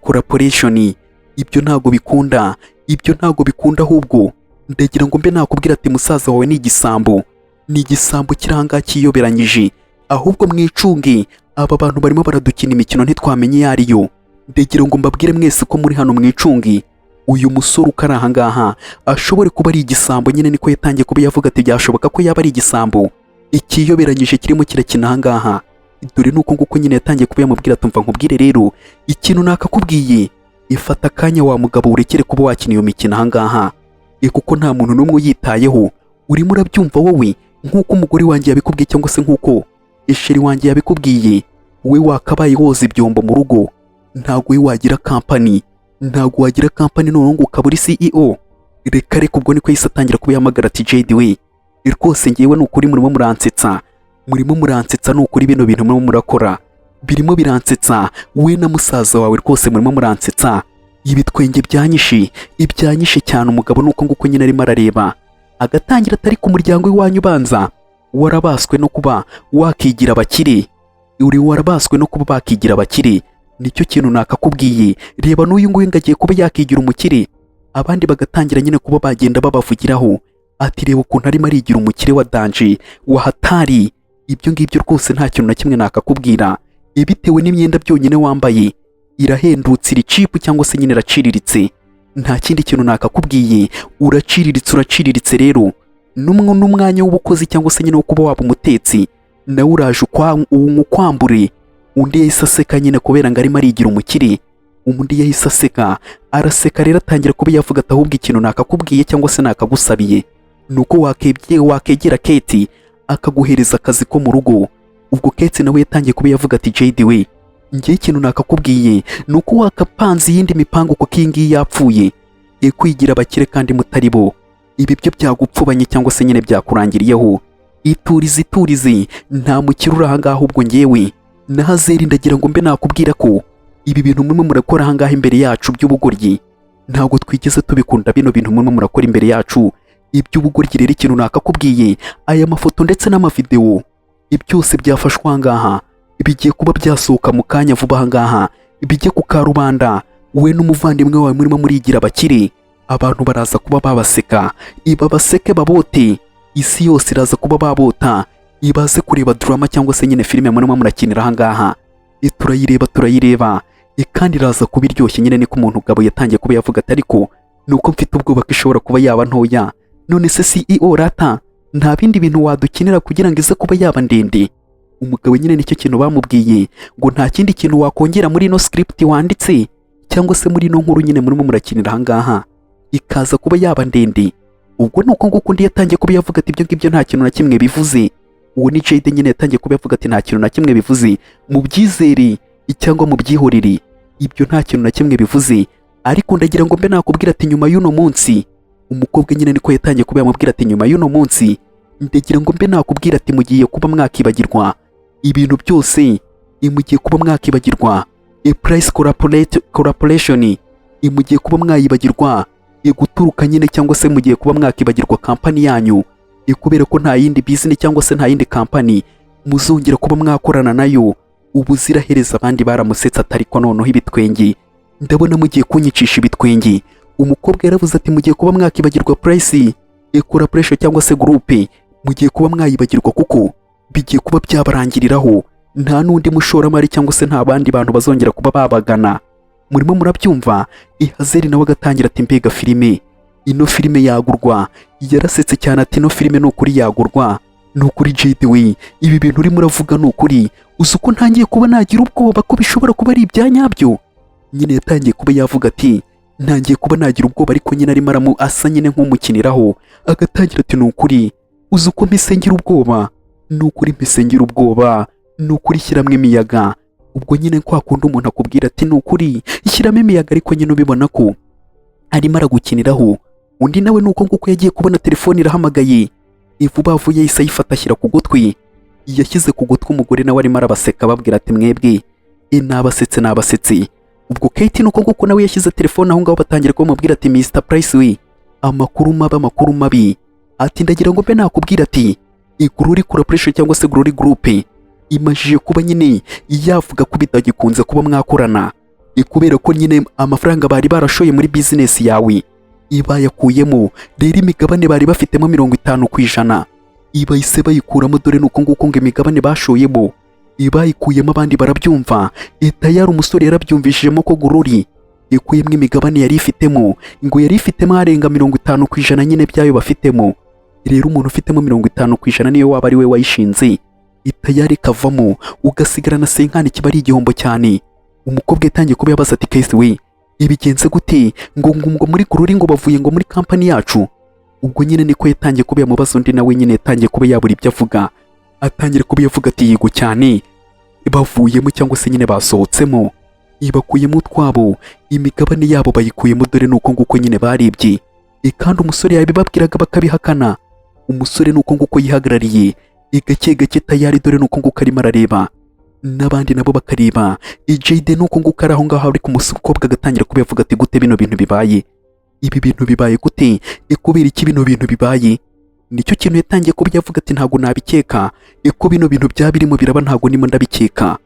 Corporation? Ibyo ntago bikunda, ibyo ntago bikunda. Ahubwo ndagira ngo mbe nakubwira ati musaza wawe ni igisambo, ni igisambo kiranga cyiyoberanyije. Ahubwo mwicunge, aba bantu barimo baradukina imikino ntitwamenye iyo ariyo. Ndagira ngo mbabwire mwese ko muri hano, mwicunge uyu musore uko ari aha ngaha, ashobore kuba ari igisambo. Nyine niko yatangiye kuba yavuga ati byashoboka ko yaba ari igisambo ikiyoberanyije kirimo kirakina aha ngaha. Dore nuko nguko nyine yatangiye kuba yamubwira, tumva nkubwire rero ikintu nakakubwiye, ifata akanya wa mugabo, urekere kuba wakina iyo mikino aha ngaha, kuko nta muntu n'umwe uyitayeho. Urimo urabyumva wowe, nk'uko umugore wanjye yabikubwiye cyangwa se nk'uko isheri wanjye yabikubwiye, we wakabaye woza ibyombo mu rugo, ntabwo we wagira kampani, ntabwo wagira kampani noneho ngo ukaba uri CEO. Reka reka. Ubwo niko yahise atangira kuba yahamagara ati Jade we, rwose ngewe ni ukuri murimo muransetsa, murimo muransetsa, ni ukuri bino bintu murimo murakora birimo biransetsa. We na musaza wawe rwose murimo muransetsa, ibitwenge byanyishe, ibyanyishe cyane. Umugabo nuko nguko nyine arimo arareba, agatangira atari ku muryango w'iwanyu ubanza warabaswe no kuba wakigira abakire, uri warabaswe no kuba bakigira abakire. Nicyo kintu nakakubwiye. Reba n'uyu nguyu ngo agiye kuba yakigira umukire. Abandi bagatangira nyine kuba bagenda babavugiraho ati reba ukuntu arimo arigira umukire wa danger wa hatari. Ibyo ngibyo rwose nta kintu na kimwe nakakubwira, bitewe n'imyenda byonyine wambaye irahendutse, iri cheap cyangwa se nyine iraciriritse. Nta kindi kintu nakakubwiye, uraciriritse, uraciriritse. Rero n'umwanya w'ubukozi cyangwa se nyine wo kuba waba umutetsi nawe uraje ukwambure. Undi yahise aseka nyine kubera ngo arimo arigira umukire. Undi yahise aseka, araseka rero, atangira kuba yavuga ati ahubwo ikintu nakakubwiye cyangwa se nakagusabiye ni uko wakegera Kate akaguhereza akazi ko mu rugo. Ubwo Kate nawe yatangiye kuba yavuga ati Jade we, njye ikintu nakakubwiye ni uko wakapanze iyindi mipango kuko iyi ngiyi yapfuye. Kwigira abakire kandi mutari bo, ibi byo byagupfubanye cyangwa se nyine byakurangiriyeho. Iturize, iturize, nta mukire uri aha ngaha. Ahubwo ngewe na Hazeri ndagira ngo mbe nakubwira ko ibi bintu murimo murakora aha ngaha imbere yacu by'ubugoryi ntabwo twigeze tubikunda. Bino bintu murimo murakora imbere yacu iby'ubugoryi, rero ikintu nakakubwiye, aya mafoto ndetse n'amavidewo byose byafashwe aha ngaha bigiye kuba byasohoka mu kanya vuba aha ngaha, bijye ku karubanda. We n'umuvandimwe wawe murimo murigira abakire, abantu baraza kuba babaseka, ibabaseke babote, isi yose iraza kuba babota, ibaze kureba drama cyangwa se nyine filime murimo murakinira aha ngaha. Turayireba, turayireba, kandi iraza kuba iryoshye. Nyine niko umuntu gabo yatangiye kuba yavuga ati ariko nuko mfite ubwoba ko ishobora kuba yaba ntoya. None se CEO rata, nta bindi bintu wadukinira kugira ngo ize kuba yaba ndende? Umugabo nyine nicyo kintu bamubwiye, ngo nta kindi kintu wakongera muri ino script wanditse cyangwa se muri ino nkuru nyine murimo murakinira aha ngaha, ikaza kuba yaba ndende? Ubwo ni uko nguko undi yatangiye kuba yavuga ati ibyo ngibyo nta kintu na kimwe bivuze. Uwo ni Jade nyine yatangiye kuba yavuga ati nta kintu na kimwe bivuze, mubyizere cyangwa mubyihorere, ibyo nta kintu na kimwe bivuze. Ariko ndagira ngo mbe nakubwira ati nyuma y'uno munsi, umukobwa nyine niko yatangiye kuba yamubwira ati nyuma y'uno munsi ndagira ngo mbe nakubwira ati mugiye kuba mwakibagirwa ibintu byose, mugiye kuba mwakibagirwa Price Corporation, mugiye kuba mwayibagirwa guturuka nyine cyangwa se mugiye kuba mwakibagirwa kampani yanyu, kubera ko nta yindi business cyangwa se nta yindi kampani muzongera kuba mwakorana nayo ubuzirahereza. Abandi baramusetse, atariko noneho ibitwenge, ndabona mugiye kunyicisha ibitwenge. Umukobwa yaravuze ati mugiye kuba mwakibagirwa Price Corporation cyangwa se groupe, mugiye kuba mwayibagirwa kuko bigiye kuba byabarangiriraho, nta n'undi mushoramari cyangwa se nta bandi bantu bazongera kuba babagana. Murimo murabyumva? Ihazeri nawe agatangira ati mbega filime, ino filime yagurwa. Yarasetse cyane ati ino filime ni ukuri yagurwa, ni ukuri. Jade we, ibi bintu urimo uravuga ni ukuri, uzi uko ntangiye kuba nagira ubwoba ko bishobora kuba ari ibya nyabyo? Nyine yatangiye kuba yavuga ati ntangiye kuba nagira ubwoba, ariko nyine arimo aramu asa nyine nk'umukiniraho, agatangira ati ni ukuri, uzi uko mpise ngira ubwoba, ni ukuri mpise ngira ubwoba, ni ukuri shyiramo imiyaga. Ubwo nyine kwa kundi umuntu akubwira ati ni ukuri ishyiramo imiyaga, ariko nyine ubibona ko arimo aragukiniraho. Undi nawe nuko nguko yagiye kubona telefone irahamagaye, vuba vuba yahise ayifata ashyira ku gutwi. Yashyize ku gutwi, umugore nawe arimo arabaseka, ababwira ati mwebwe nabasetse, nabasetse. Ubwo Kate nuko nguko nawe yashyize telefone aho ngaho, batangira kumubwira ati Mr Price we, amakuru mabi, amakuru mabi. Ati ndagira ngo mbe nakubwira ati Glory Corporation cyangwa se Glory Group imajije kuba nyine yavuga ko bitagikunze kuba mwakorana, kubera ko nyine amafaranga bari barashoye muri business yawe ibayakuyemo. Rero imigabane bari bafitemo 50% ibahise bayikuramo. Dore nuko nguko ngo imigabane bashoyemo ibayikuyemo, abandi barabyumva. Tayari umusore yarabyumvishijemo ko Glory ikuyemo imigabane yari ifitemo, ngo yari ifitemo arenga 50% nyine byayo bafitemo. Rero umuntu ufitemo 50%, niyo waba ari we wayishinze, itayari ikavamo ugasigarana cinquante, kiba ari igihombo cyane. Umukobwa yatangiye kuba yabaza ati Kesi we, ibigenze gute? Ngo muri Glory ngo bavuye ngo muri kampani yacu? Ubwo nyine niko yatangiye kuba yamubaza. Undi nawe nyine yatangiye kuba yabura ibyo avuga, atangira kuba yavuga ati yego cyane, bavuyemo cyangwa se nyine basohotsemo, ibakuyemo utwabo, imigabane yabo bayikuyemo. Dore nuko nguko nyine baribye. Kandi umusore yabibabwiraga bakabihakana. Umusore nuko nguko yihagarariye gake gake tayari. Dore nuko nguko arimo arareba n'abandi nabo bakareba. Jade nuko nguko ari aho ngaho, ariko umukobwa agatangira kuba yavuga ati gute bino bintu bibaye? Ibi bintu bibaye gute? Kubera iki bino bintu bibaye? Nicyo kintu yatangiye kuba yavuga ati ntabwo nabikeka ko bino bintu byaba birimo biraba, ntabwo ndimo ndabikeka,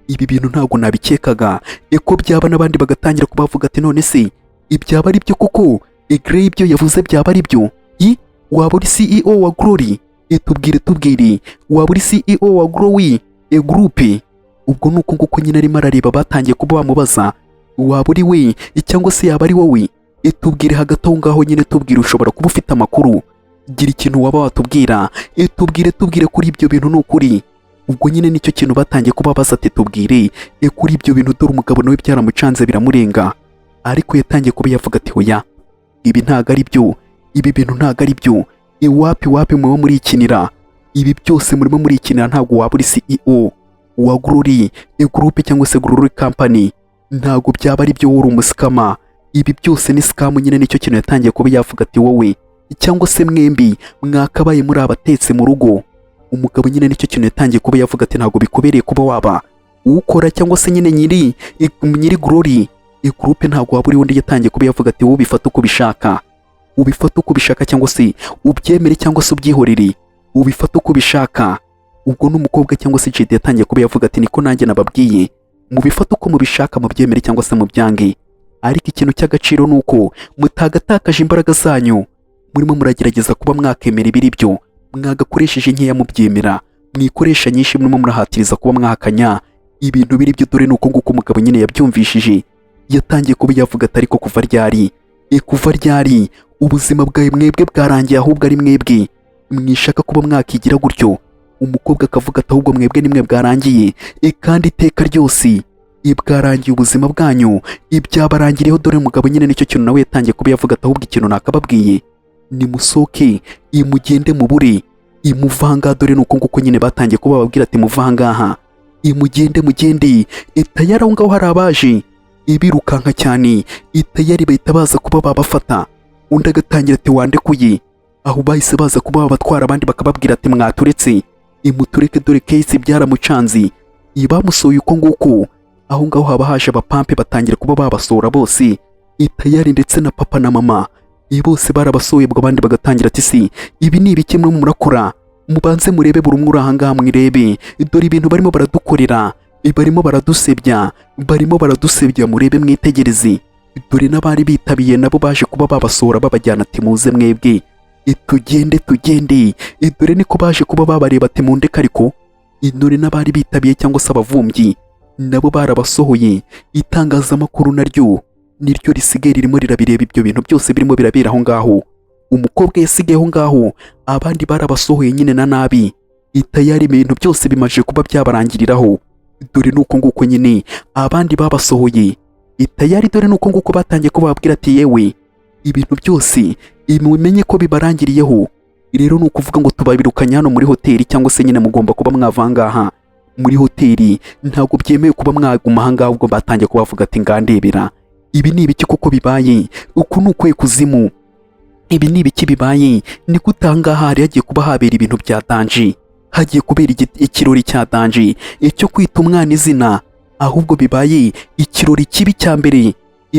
ibi bintu ntabwo nabikekaga ko byaba. N'abandi bagatangira kuba bavuga ati none se ibyaba ari byo koko? Grey ibyo yavuze byaba ari byo? I waba uri CEO wa Glory? Tubwire, tubwire, waba uri CEO wa Glory Group? Ubwo nuko nguko nyine arimo arareba, batangiye kuba bamubaza waba uri we cyangwa se yaba ari wowe? Tubwire hagati aho ngaho nyine, tubwire, ushobora kuba ufite amakuru, gira ikintu waba watubwira, tubwire, tubwire kuri ibyo bintu ni ukuri. Ubwo nyine nicyo kintu batangiye kuba baza ati tubwire kuri ibyo bintu. Dore umugabo nawe byaramucanze biramurenga, ariko yatangiye kuba yavuga ati oya, ibi ntabwo ari byo, ibi bintu ntabwo ari byo, iwapi wapi, murimo murikinira, ibi byose murimo murikinira, ntabwo waba uri CEO wa Glory Group cyangwa se Glory Company, ntabwo byaba ari byo, uri umuscammer, ibi byose ni scam. Nyine nicyo kintu yatangiye kuba yavuga ati wowe cyangwa se mwembi mwakabaye muri abatetse mu rugo. Umugabo nyine nicyo kintu yatangiye kuba yavuga ati ntabwo bikubereye kuba waba ukora cyangwa se nyine nyiri Glory Group, ntabwo waba uri. Undi yatangiye kuba yavuga ati wowe ubifate uko ubishaka, ubifate uko ubishaka, cyangwa se ubyemere cyangwa se ubyihorere, ubifate uko ubishaka. Ubwo n'umukobwa cyangwa se Jade yatangiye kuba yavuga ati niko nanjye nababwiye, mubifate uko mubishaka, mubyemere cyangwa se mubyange, ariko ikintu cy'agaciro ni uko mutagatakaje imbaraga zanyu murimo muragerageza kuba mwakemera ibiri byo, mwagakoresheje nkeya mubyemera, mwikoresha nyinshi murimo murahatiriza kuba mwahakanya ibintu biri byo. Dore nuko nguko umugabo nyine yabyumvishije, yatangiye kuba yavuga ati ariko kuva ryari? Kuva ryari ubuzima bwawe mwebwe bwarangiye, ahubwo ari mwebwe mwishaka kuba mwakigira gutyo? Umukobwa akavuga ati ahubwo mwebwe nimwe bwarangiye, kandi iteka ryose bwarangiye ubuzima bwanyu, ibyabarangiriyeho. Dore umugabo nyine nicyo kintu nawe yatangiye kuba yavuga ati ahubwo ikintu nakababwiye, nimusohoke, imugende mubure imuvanga. Dore nuko nguko nyine batangiye kuba bababwira ati muvangaha, imugende, mugende. Tayari aho ngaho hari abaje ibirukanka cyane, itayari bahita baza kuba babafata. Undi agatangira ati wandekuye. Aho bahise baza kuba babatwara, abandi bakababwira ati mwaturetse, imutureke, dore Kesi byaramucanze. Bamusohoye uko nguko, aho ngaho haba haje abapampe, batangira kuba babasohora bose, itayari ndetse na papa na mama bose barabasohoye. Ubwo abandi bagatangira ati si ibi ni ibiki mwe murakora? Mubanze murebe, buri umwe uri aha ngaha mwirebe, dore ibintu barimo baradukorera, barimo baradusebya, barimo baradusebya, murebe mwitegereze. Dore n'abari bitabiye nabo baje kuba babasohora, babajyana ati muze mwebwe tugende, tugende. Dore niko baje kuba babareba ati mundeke. Ariko dore n'abari bitabiye cyangwa se abavumbyi nabo barabasohoye. Itangazamakuru naryo niryo risigaye ririmo rirabireba ibyo bintu byose birimo birabera aho ngaho. Umukobwa yasigaye aho ngaho, abandi barabasohoye nyine na nabi, itayari ibintu byose bimaze kuba byabarangiriraho. Dore nuko nguko nyine abandi babasohoye itayari. Dore nuko nguko batangiye kubabwira ati yewe, ibintu byose mumenye ko bibarangiriyeho. Rero ni ukuvuga ngo tubabirukanye hano muri hoteli, cyangwa se nyine mugomba kuba mwava ngaha. Muri hoteli ntabwo byemewe kuba mwaguma ahangaha. Ubwo batangiye kubavuga ati: "Ngandebera, ibi ni ibiki koko bibaye? Uku ni ukwe kuzimu? Ibi ni ibiki bibaye? Ni gute ahangaha hari hagiye kuba habera ibintu bya danger, hagiye kubera ikirori cya danger, icyo kwita umwana izina, ahubwo bibaye ikirori kibi cya mbere,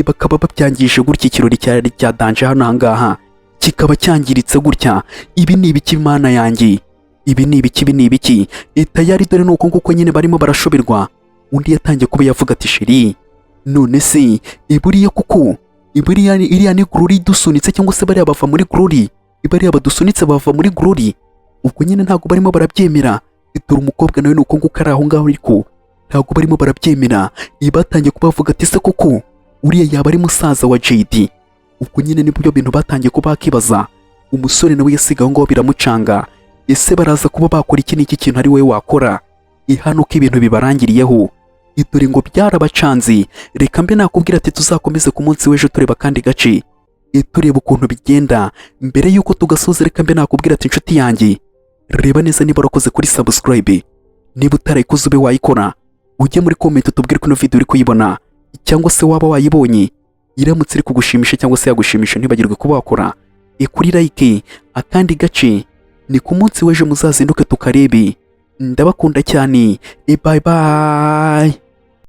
bakaba babyangije gutya? Ikirori cyari cya danger hano ahangaha kikaba cyangiritse gutya. Ibi ni ibiki, Mana yanjye? Ibi ni ibiki? Ibi ni ibiki?" Tayari dore ni uko nguko nyine barimo barashoberwa. Undi yatangiye kuba yavuga ati: "Chérie, none se iburiya kuko iburiya iriya ni Glory idusunitse, cyangwa se bariya bava muri Glory, bariya badusunitse bava muri Glory?" Ubwo nyine ntabwo barimo barabyemera. Dore umukobwa nawe ni uko nguko ari aho ngaho, ariko ntabwo barimo barabyemera. Batangiye kuba bavuga ati: "Se koko uriya yaba ari musaza wa JD?" Ubwo nyine nibyo bintu batangiye kuba bakibaza. Umusore nawe yasigaye aho ngaho, biramucanga. Ese baraza kuba bakora iki? N'iki kintu ari wowe wakora ihano ko ibintu bibarangiriyeho? Dore ngo byarabacanze. Reka mbe nakubwira ati tuzakomeze ku munsi w'ejo tureba akandi gace, tureba ukuntu bigenda. Mbere y'uko tugasoza, reka mbe nakubwira ati: inshuti yanjye, reba neza niba warakoze kuri subscribe. Niba utarayikoze, ube wayikora, ujye muri comment utubwire ko ino video uri kuyibona, cyangwa se waba wayibonye, iramutse iri kugushimisha cyangwa se yagushimisha, ntibagirwe kuba wakora kuri like. Akandi gace ni ku munsi w'ejo, muzazinduke tukarebe. Ndabakunda cyane, bye bye.